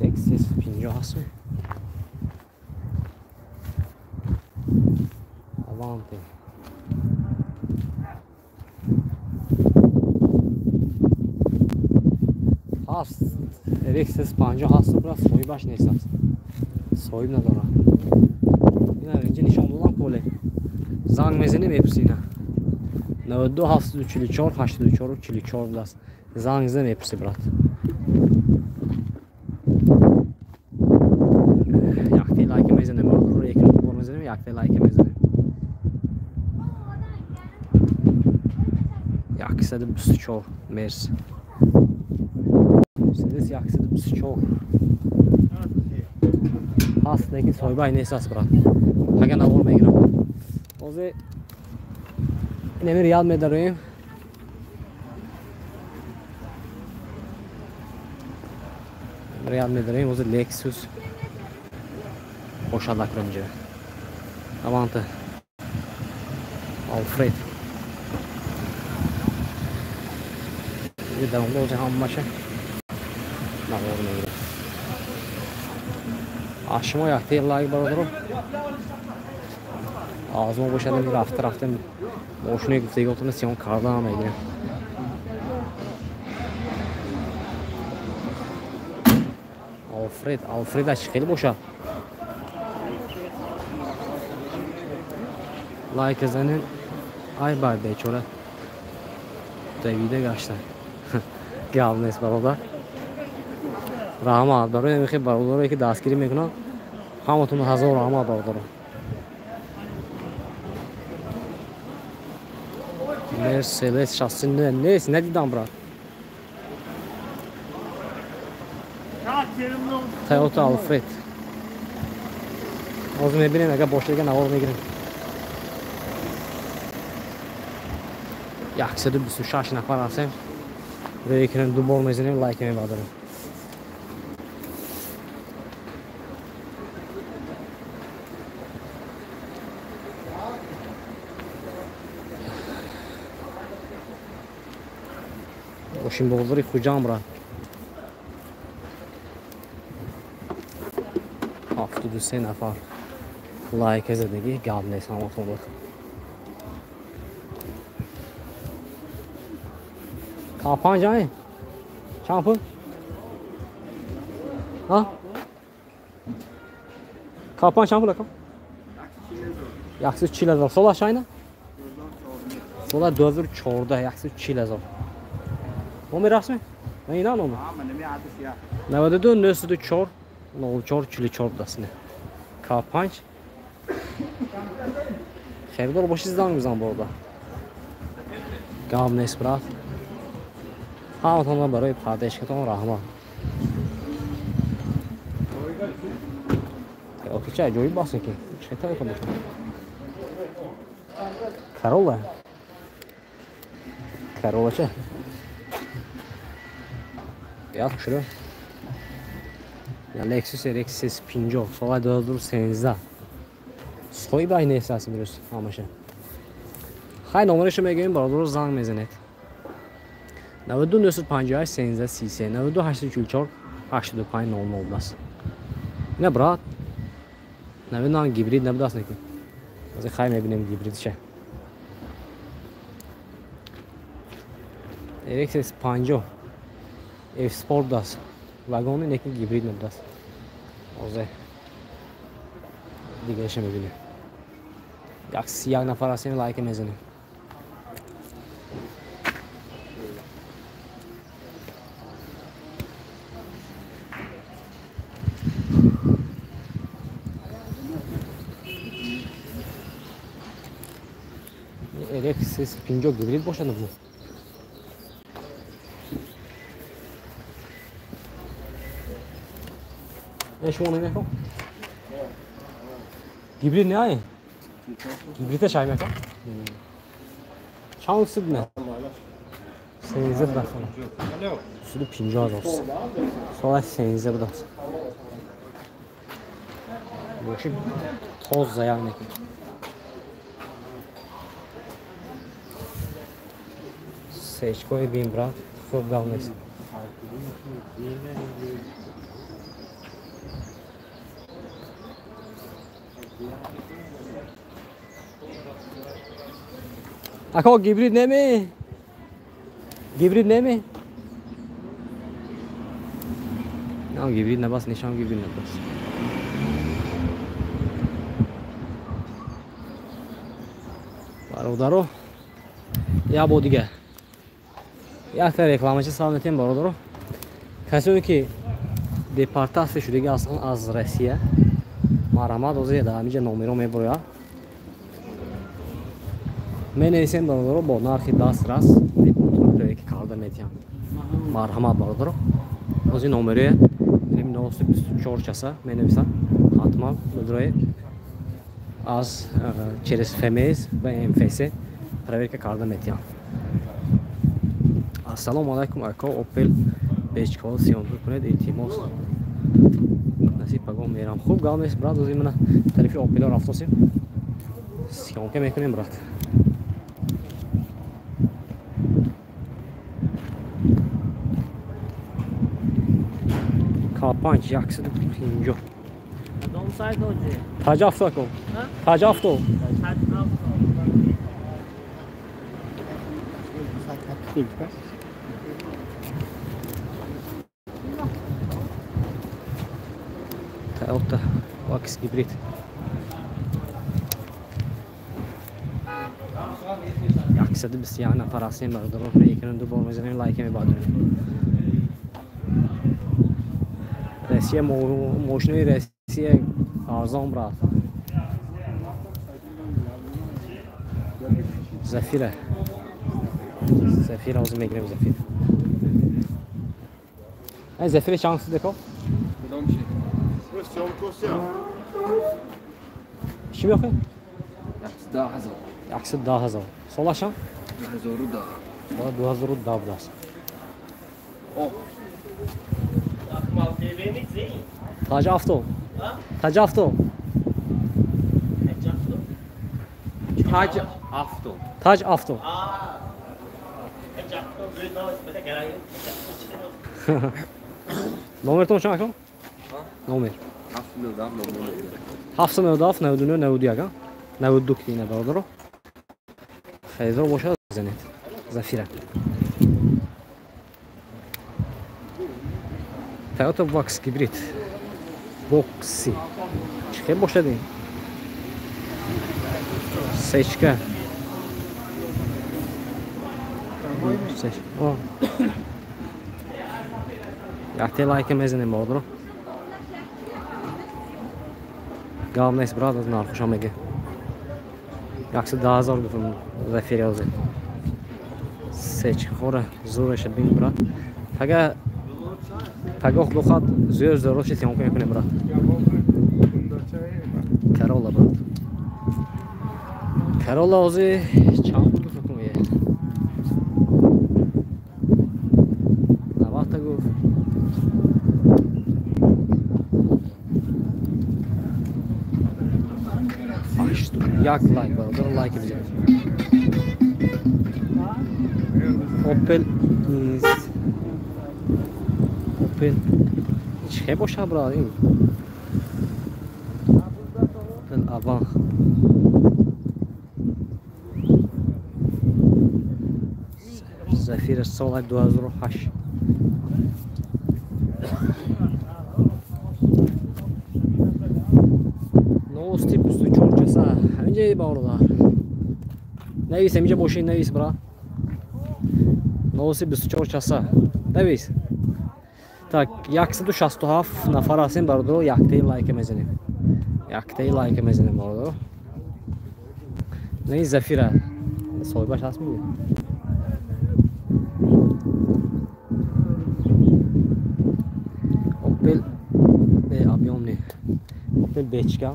Lexus 50 ҳаст. Аванте. Ҳаст. Lexus 50 ҳаст, брат, соҳибаш нест аст. Соҳиб надорад. Ина инҷа нишон додам коле. Занг мезанем мепурсӣ ина. 92 744 84 44 будааст. Занг зада мепурсӣ брат. Якте лайк мезанем, рӯи экран бор мезанем, якте лайк мезанем. 124 Мерс. Мерседес 124. Ҳаст, лекин соҳибаш нест аст брат. Ага навор мегирам. Ҳозир инами риал медароем. Риал медароем, ҳозир Lexus бошад акром ҷо. Аванта. Алфред. Дар онда ҳозир ҳамаша навор мегирем. Аз шумо якте лайк бародаро. Аз мо бошад рафта рафта мошинои гуфтагиотона сиён карда мегирем. Алфред, Алфреда чӣ хеле бошад? Лайк занен. Ай бай бечора. Давида гашта. Гап нест бародар. Раҳмат барои ҳамин хел бародарое ки дастгирӣ мекунанд. Ҳаматон ҳазор раҳмат бародаро. Мерседес 69 нест, надидам брат. Toyota Alfred. Ҳозир мебинем, агар бошад навор мегирем. 126 нафар ҳастем. Рӯи экран ду бор мезанем, лайк мебардорем. Мошинбозори Хуҷанд брат. 73 нафар лайк задагӣ, гап нест ҳаматон буд. К5 ай? Чанд пул? Ҳа? К5 чанд пул ака? 140 ҳазор. Солаш айна? Сола 2014, 140 ҳазор. Номер расми? На ина номер? 92 904 04 44 будааст. К5. Харидор бошӣ занг бизан бародар. Гап нест брат. Ҳаматонро барои пардешкатон раҳмат. Охи ча аҷоиб баст ки. Чӣ Toyota бошад? Corolla. Corolla ча? Як хушрӯ. Я Lexus RX 350 соли 2013. Соҳибаш нест аст имрӯз ҳамаша. Хай номерашо мегӯем бародаро занг мезанед. 92 958 13 33 92 844 85 00 будааст. Ина брат. Намедонам гибрид набудааст неки. Ҳозир хай мебинем гибридша. RX 350 F-Sport будааст. Вагони неки гибрид набудааст. Ҳозир дигараша мебинем. 131 нафар ҳастем, лайка мезанем. RX 350 гибрид бошад набуд? Шумо намекун? Гибрид не ай? Гибрида шай мекун? Чанд суд не? 13 будааст. 150 ҳазор. Сола 13 будааст. Боши тоза як неки. Сечкои бин брат, хуб гап нест. Ако гибрид неми? Гибрид неми? Нам гибрид набас, нишам гибрид набас. Бародаро, я бо дига. Якта рекламачи сал метем бародаро. Касоне ки депортатсия шудаги ҳастанд аз Россия, марҳамат, ҳозир дар ҳаминҷа номеро мебарояд. Менависем бародаро бо нархи дастрас депортатсия карда метиҳам. Марҳамат бародаро. Ҳозир номероя 924 часа менависам. Ҳатман бидроед аз через ФМС ва МФС проверка карда метиҳам. Ассалому алайкум ака, Opel бечкол съёмка кунед илтимос. Насиб пагон мерам. Хуб гап нест брат, ҳозир мана тарафи Opel рафтосем. Съёмка мекунем брат. К5 150. Таҷафто кун. Таҷафто. Toyota Vox гибрид. 121 нафар ҳастем бародарон. Екину ду бор мезанем, лайк мебардорем. Россия, мошинои Россия арзон, брат. Зафира. Зафира ҳозир мегирем, Зафира. Ай, Зафира чанд суд деко? Чӣ мехоҳӣ? 110 000. 110 000. Солашам? 2010. Сола 2010 будааст. Таҷ авто. Таҷ авто. Таҷ авто. Таҷ авто. Номертон чанд акам? Номер. 797 99 91, 92 ки ина бародаро. Харидор бошад, занед. Зафира. Toyota Vox гибрид. Бокси. Чӣ хел бошад ин? Сечка. О. Якте лайка мезанем бародаро. Гап нест, брат, аз нархушам меге. 110 000 гуфтам Зафири ҳозир. Сечхора зӯраша бин, брат. Пага пагоҳ духат зӯр зӯроши съёмка мекунем, брат. Карола, брат. Карола ҳозир чанд пул гуфт кунем? 90 та гуфт. Як лайк, бародар, лайк бизанед. Opel Opel чӣ хел бошад, брат? Ин Opel Avant. Зафира соли 2008. Новости 24 часа. Ҳаминҷа бародар. Навис, ҳаминҷа боши, навис, брат. Новости 24 часа. Навис. Так, 167 нафар ҳастем, бародаро, яктаи лайка мезанем. Яктаи лайка мезанем, бародаро. Не, Зафира. Соҳибаш ҳаст мегӯ? Opel B объемный. Opel Бечка.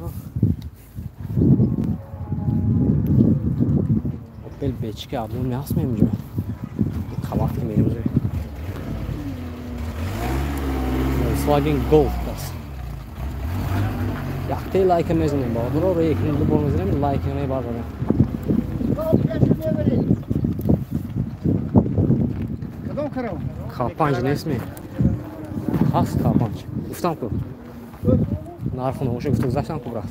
Opel Бечка объемный ҳаст меминҷо? Қабат ки мерем. Volkswagen Golf аст. Яктаи лайка мезанем, бародаро, ро як ду бор мезанем, лайка мебардорем. К5 нест ми? Ҳаст К5. Гуфтам ку. Нарху навоша гуфта гузаштам ку, брат.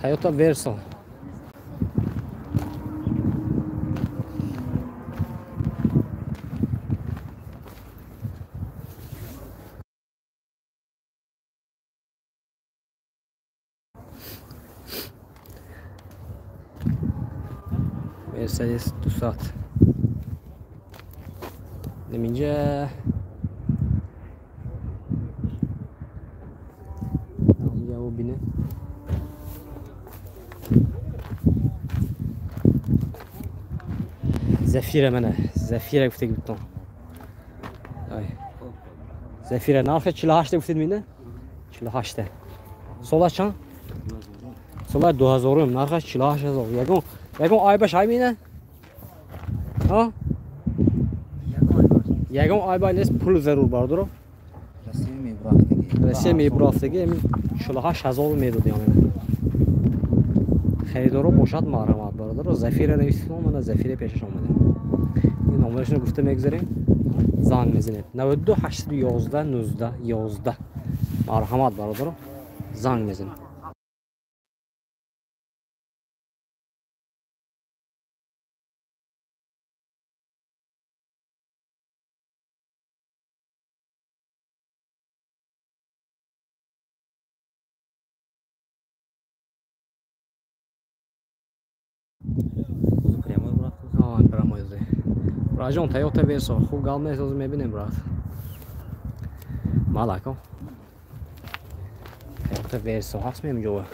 Toyota Verso. Mercedes 200. Неминҷа бинем. Зафира мана, Зафира гуфтаги будтон. Ай. Зафира нархи 48 гуфтед мина? 48. Сола чанд? Сола 2000, нархаш 48 000. Ягон айбаш ай мина? Ҳа? Ягон айба нест, пул зарур, бародаро. Россия мебурафтаги, ами 48 000 медод яъне. Харидоро бошад, марҳамат, бародаро. Зафира нависитон, мана Зафира пешаш омадем. Ин номерашро гуфта мегузарем. Занг мезанед. 92 811 19 11. Марҳамат, бародаро. Занг мезанед. Браҷон, Тойота Версо хуб гап нест, ҳозир мебинем, брат. Малако. Тойота Версо ҳаст мемҷова.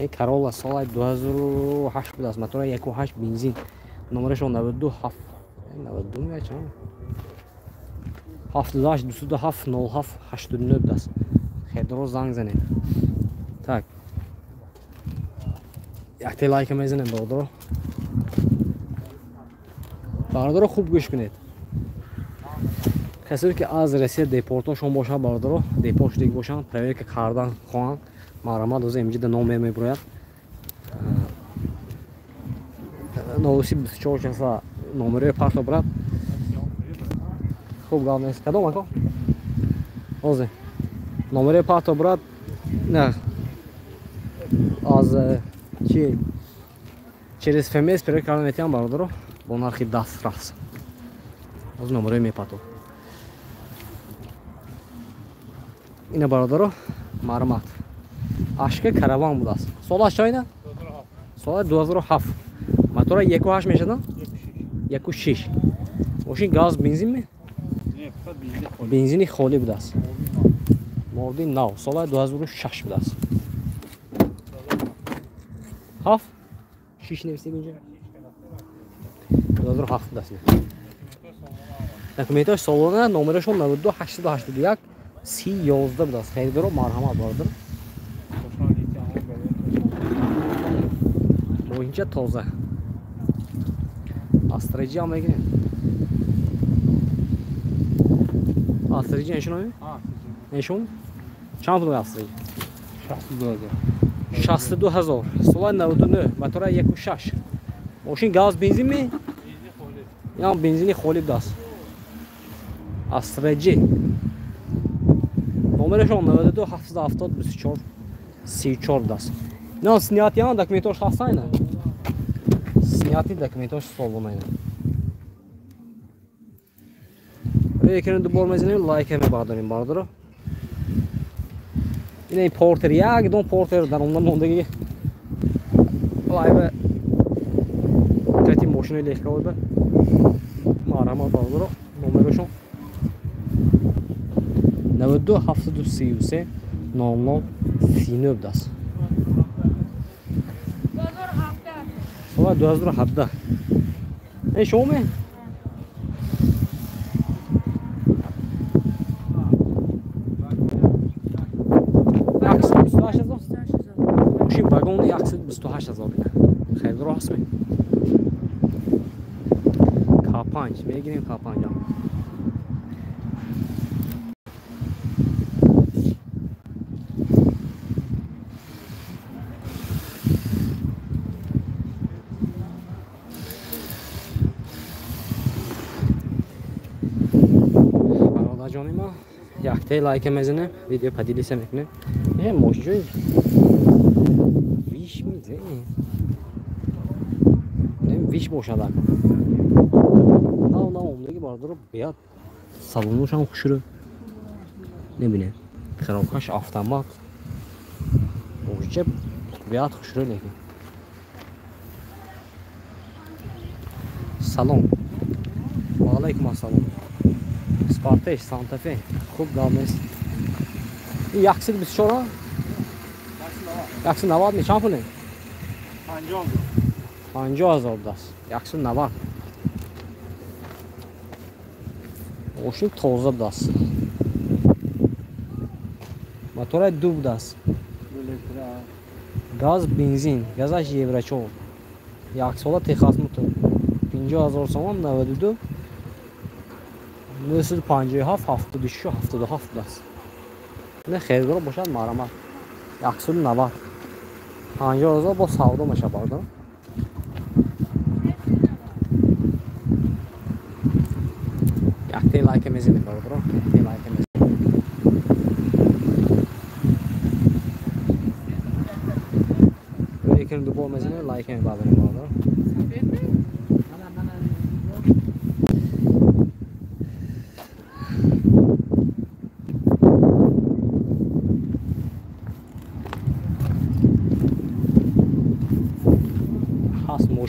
Ин Corolla соли 2008 будааст, мотора 1.8 бензин. Номерашон 92 7 92 мечам. 78 207 07 89 будааст. Хедро занг занед. Так. Якте лайка мезанем, бародаро. Бародаро, хуб гӯш кунед. Касое ки аз Россия депортошон бошад, бародаро, депорт шудагӣ бошанд, проверка кардан хоҳанд, марҳамат, ҳозир имҷида номер мебурояд. Новоси 24 часа номерои парто брат. Хуб гап нест. Кадом ако? Ҳозир. Номерои парто брат. Не. Аз чи через ФМС проверка кардан метиҳам, бародаро, бо нархи дастрас. Ҳозир номерои мепато. Ина, бародаро, марҳамат. Ашка караван будааст. Солаш чанд ина? Соли 2007. Мотора 1.8 мешавад? 1.6. Мошин газ бензин ме? Бензини холӣ будааст. Морди нав. Соли 2006 будааст. 7? 6 нависем инҷа? 2007 будааст. Документаш солона, номерашон 92 881 3011 будааст. Харидоро марҳамат, бародар. Мошинча тоза. Астраҷи ҳам мегирем. Астраҷи нешон ами? Нешон? Чанд пул астраҷи? 62 000. 62 000. Соли 99, мотора 1.6. Мошин газ бензин ми? Ям бензини холӣ будааст. Астраҷи. Номерашон 92 770 24 34 будааст. Ина снятӣ ам документош ҳастан ина? Снятӣ документош солона ина. Рекерин дубор мезанем, лайка мебардорем, бародаро. Ина портер, як дон портер дар онда мондагӣ. Лайва кати мошинаи легковой ба. Марҳамат, бародаро, номерашон 92 733 00 39 будааст. Соли 2017. Ин шумо ме? 128 000? Мошин вагони 128 000 бина. Харидоро ҳаст ме? К5 мегирем, К5. Бародарҷони ма, якте лайка мезанем, видео поделиться мекунем. Э, мошинҷои виш мизем. Виш бошад ака. Нав нав омдаги, бародаро, беяд салоношам хушрӯ. Небинем. Коробкаш автомат. Мошинча беяд хушрӯ лекин. Салом. Ва алайкум ассалом. Спартеш, Санта-Фе. Хуб гап нест. Ин 124 190 ми чанд пуле? 50. 50 000 будааст. 190. Мошин тоза будааст. Мотораи ду будааст. Газ бензин, газаш евро 4. Як сола техосмотр. 50 000 сомон 92 957 76 77 будааст. Не харидоро бошад, марҳамат. 190. 50 000 бо савдо мешавад, бародар. Якте лайка мезанем, бародаро. Якте лайка мезанем. Лекин дубор мезанем, лайка мебардорем, бародаро.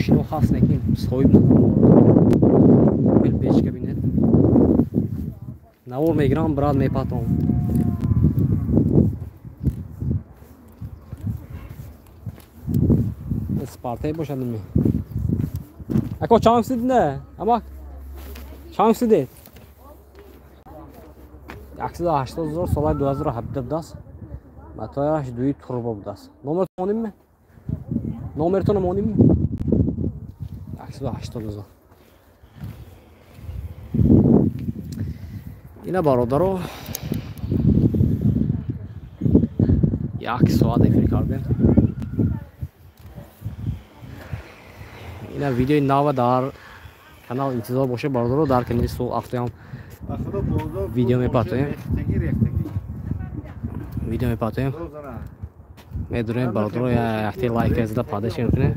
Мошино ҳаст, лекин соҳиб надорам. Опел печка бинед. Навор мегирам, брат мепатом. Спартак бошад ми. Ако чанд сид не? Амак. Чанд сидед? 180 0 солаи 2017 будааст. Мотораш дуи турбо будааст. Номертон моним? Номертон моним? 180 0. Ина бародаро як соат эфир кардем. Ина видеои нава дар канал интизор бошед бародаро, дар канали Сол Автоям видео мепартоем. Видео мепартоем. Медурем бародаро, якте лайк зада падаш мекунем.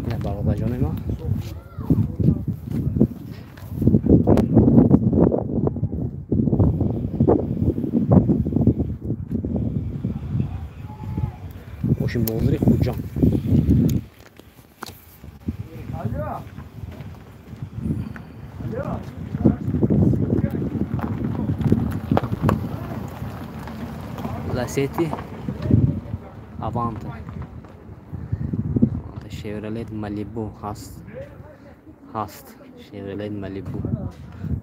Ина бародарҷони ма. Мошин бозори Хуҷанд. Lacetti Avante. Avante Chevrolet Malibu ҳаст. Ҳаст. Chevrolet Malibu.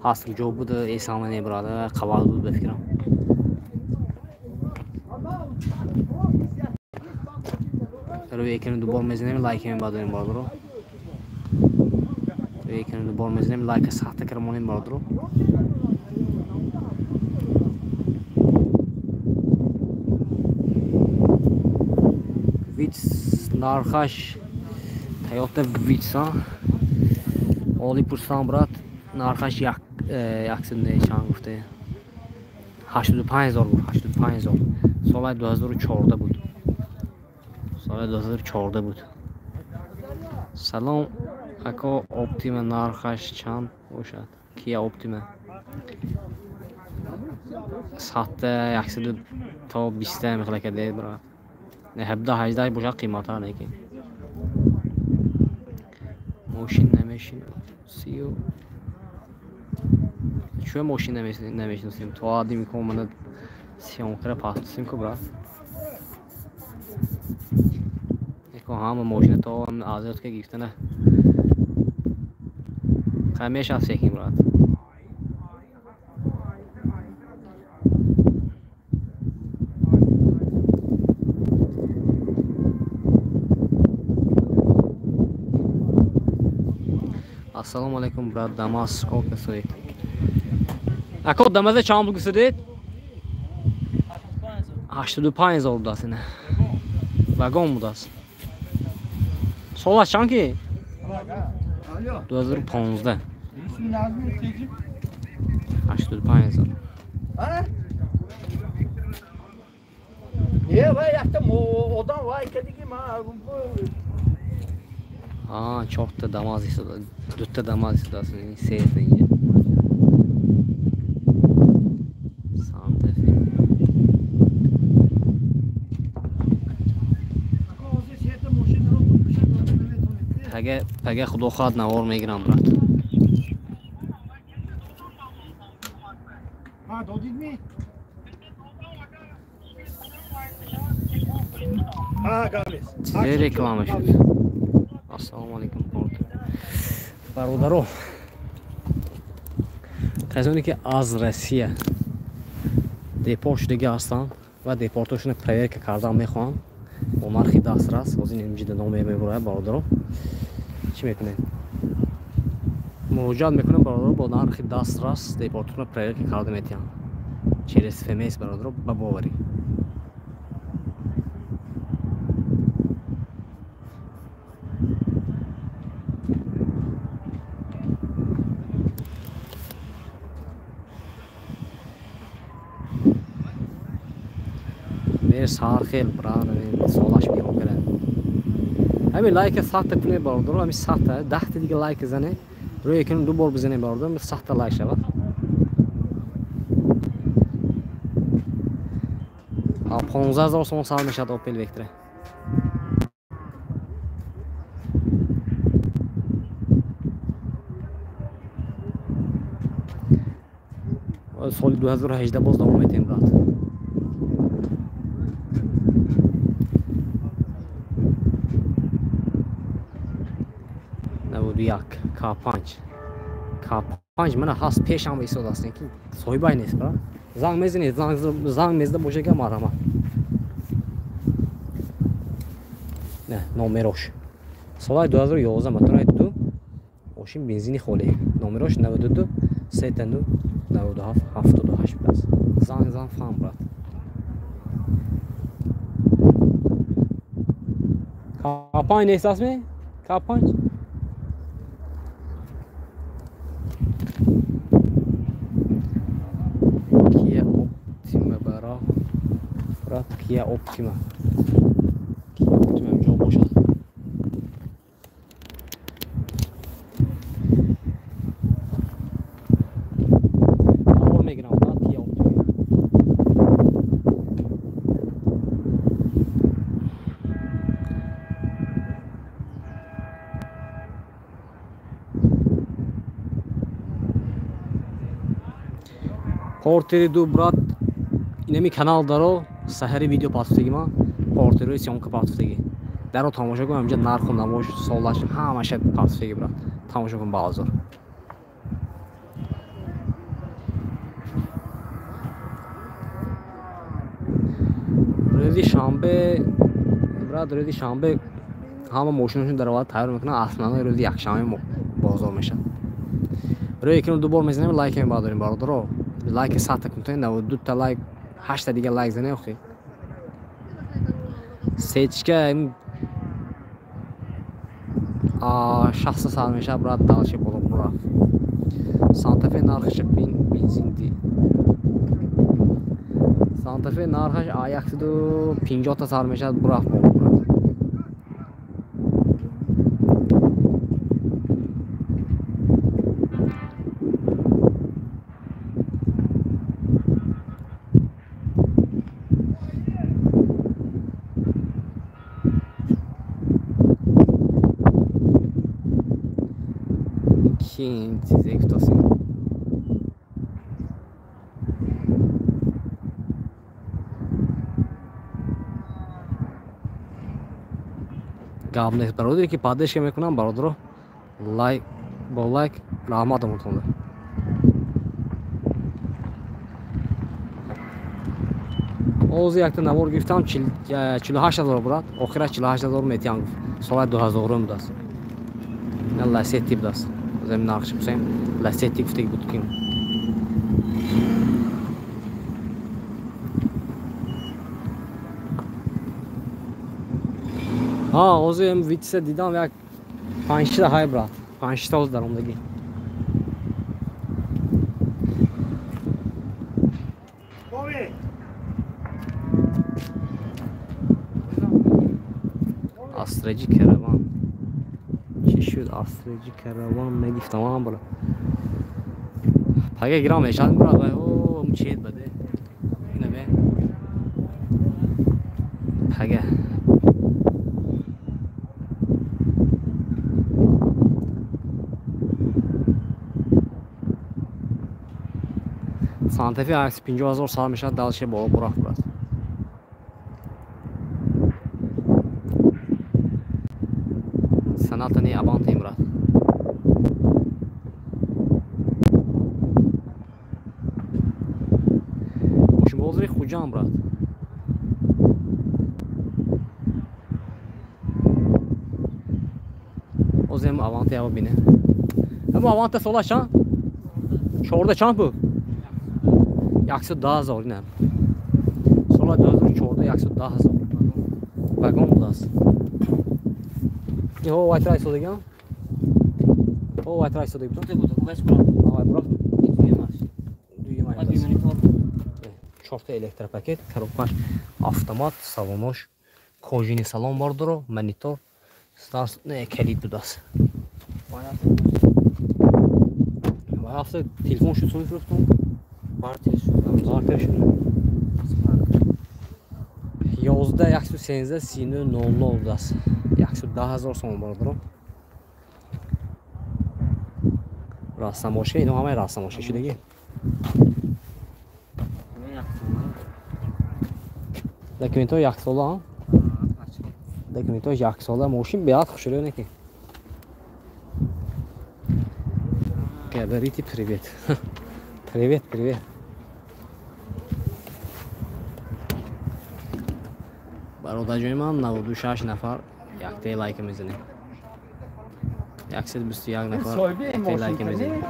Ҳаст ҷо буд, эсама небурада, қавал буд ба фикрам. Рӯи экрани дубор мезанем, лайк мебардорем бародаро. Рӯи экрани дубор мезанем, лайка сахта карамонем бародаро. Витс нархаш Toyota Vitz оли пурсам брат, нархаш як чанд гуфте? 85 0 гуфт, 85 0. Соли 2014 буд. Соли 2014 буд. Салом ако, Оптима нархаш чанд бошад? Kia Optima 100 то 20 мехла каде брат. Не 17 18 бошад қиматтар, лекин мошин намешиносию. Чӯ мошин намешиносем? То адими ко мана сиёнкара пастусем ку брат. Эко ҳама мошина то азиётка гирифтана. Қай мешав секин брат. Ассалому алайкум брат, Дамас сколько стоит? Ако Дамаза чанд пул гуфтед? 85 0 будааст ина. Вагон будааст. Солаш чанд ки? 2015. 85 0. Не, вай якта одам вай кадиги ма. А, чорта Дамаз истода, дута Дамаз истодааст, сета инҷа. Санта Фе. Пага, пага худо хоҳад навор мегирам брат. Чизе реклама шуд. Ассалому алайкум бародаро. Касоне ки аз Россия депорт шудагӣ ҳастанд ва депортошонро проверка кардан мехоҳанд бо нархи дастрас, ҳозир инҷида номер мебурад бародаро. Чӣ мекунед? Муроҷиат мекунем бародаро, бо нархи дастрас депортошонро проверка карда метиҳанд. Через ФМС бародаро, ба боварӣ. Сар хел брат, солаш бигон кара. Ҳамин лайка сахта кунед бародаро, ҳамин сахта, 10 та дига лайк зане, рӯи экран ду бор бизанед бародаро, сахта лайк шавад. 15 000 сомон сар мешавад Opel Vectra. Соли 2018 боз давом метем, брат. 91 К5. К5 мана ҳаст, пешам истодастем, ки соҳибай нест, брат. Занг мезанед, занг мезда боша ка марҳамат. Не, номерош. Солаи 2011, мотораи 2, мошин бензини холӣ. Номерош 92 39 97 78 будааст. Занг зан, фаҳм, брат. К5 нест астме? К5? Kia Optima, бара. Брат, Kia Optima. Kia Optima ҷо бошад. Навор мегирам, брат, Kia Optima. Портери 2, брат, инами канал даро саҳари видео пастуфтаги ма, портерои съёмка пастуфтаги. Даро тамошо кун, ҳамҷа нарху навош, солаш ҳамаша пастуфтаги, брат. Тамошо кун баъзор. Рӯзи шанбе, брат, рӯзи шанбе ҳама мошинашон дароварда тайёр мекунанд, основной рӯзи якшанбе бозор мешавад. Рӯи экран ду бор мезанем, лайк мебардорем, бародаро. Лайки 100 та кунтои, 92 та лайк, 8 та дига лайк занем, охи. Сечка 60 сар мешавад, брат, дальше боло бурафт. Санта-Фе нархаш бензин ди. Санта-Фе нархаш 150 та сар мешавад, бурафт боло, брат. Кин чизе гуфтасем. Гап нест, бародаре ки поддержка мекунам, бародаро, лайк бо лайк раҳмат омадтонда. Ҳозир якта навор гирифтам, 48 000, брат, охираш 48 000 метиҳам гуфт. Соли 2000 будааст. Ина Ласетти будааст. Зем нархш пурсем. Ласетти гуфтаги буд ки. Ҳа, ҳозир ем Витса дидам, як панҷта ҳай, брат. Панҷта ҳозир даромадагӣ. Астраҷи караван. Чӣ шуд Астраҷи караван мегифтам ам бара. Пага гирам мешад, брат, вай о чед баде. Ина бе. Пага. Санта-Фе 50 000 сар мешавад, дальше боло бурафт, брат. Соната не Аванте, брат. Мошинбозори Хуҷанд, брат. Озем Аванте ява бинем. Ҳамо Аванте сола чанд? 14 чанд буд? 110 000 ина. Сола 2014, 110 000. Вагон будааст. Иҳо вайтрай содагиам? О вайтрай содагӣ буд. Авай бурафт. Дуюмаш. Чорта электропакет, коробкаш автомат, салонош кожини салон бардоро, монитор, старс, не, калид будааст. Ва ҳафта телефон шуд, суми фурӯхтум? Бартер шуд. Бартер шуд. 11 113 39 00 будааст. 110 000 сомон бародаро. Растамоша, ино ҳамаи растамоша шудаги. Документҳо яксола, документҳо яксола, мошин беҳад хушрӯ не ки. Говорите привет. Привет, привет. Бародарҷони ман 96 нафар яктаи лайка мезанем. 121 нафар яктаи лайка мезанем.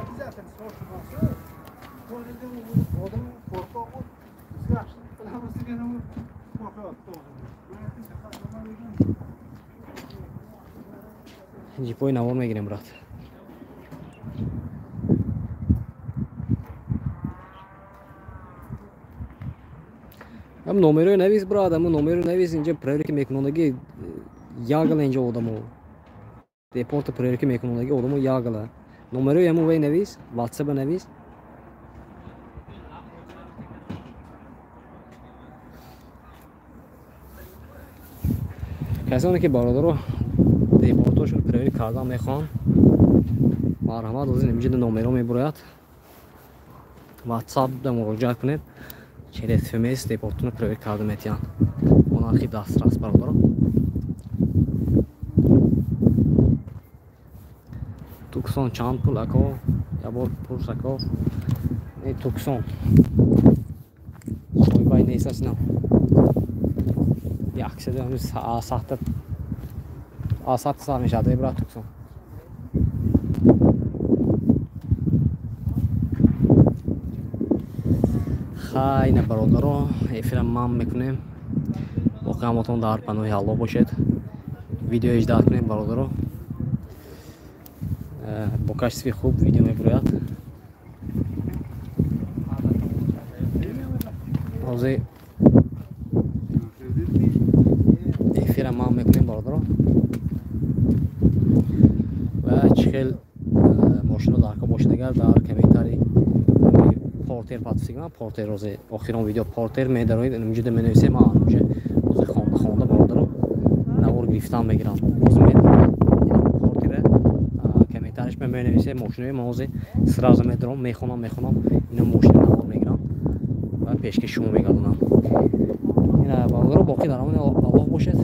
Ҷипои навор мегирем, брат. Ам номерои навис, брат, аму номерои навис, инҷа проверка мекунонаги ягала инҷа одамо. Депорта проверка мекунонаги одамо ягала. Номерои аму вай навис, WhatsApp навис. Касоне ки бародаро депортошон проверка кардан мехоҳанд, марҳамат, озин инҷа номеро мебурояд. WhatsApp да муроҷиат кунед. Через СМС депортуно проверка карда метиҳанд. Бо нархи дастрас, бародаро. Туксон чанд пул ако? Я бор пурс ако. Не Туксон. Соҳибай нест аст на. Яксаду ҳамин сахта асат сар мешавад, эй брат Туксон. Хайна бародаро, эфира ман мекунем. Боқӣ ҳаматон дар паноҳи Аллоҳ бошед. Видео иждат кунем бародаро. Бо качестви хуб видео мебурояд. Ҳозир эфира ман мекунем бародаро. Ва чӣ хел мошино дар ко бошед агар дар комментари Портер подписик ман Портер розе охирон видео Портер медароид инҷо менависем ман инҷо розе хонда хонда бародаро навор гирифтан мегирам. Розе медароид Портера комментариш ме менависем мошинои ман розе сразу медаром мехонам ино мошино навор мегирам ва пешкаш шумо мегардонам. Ина бародаро боқӣ дар амони Аллоҳ бошед.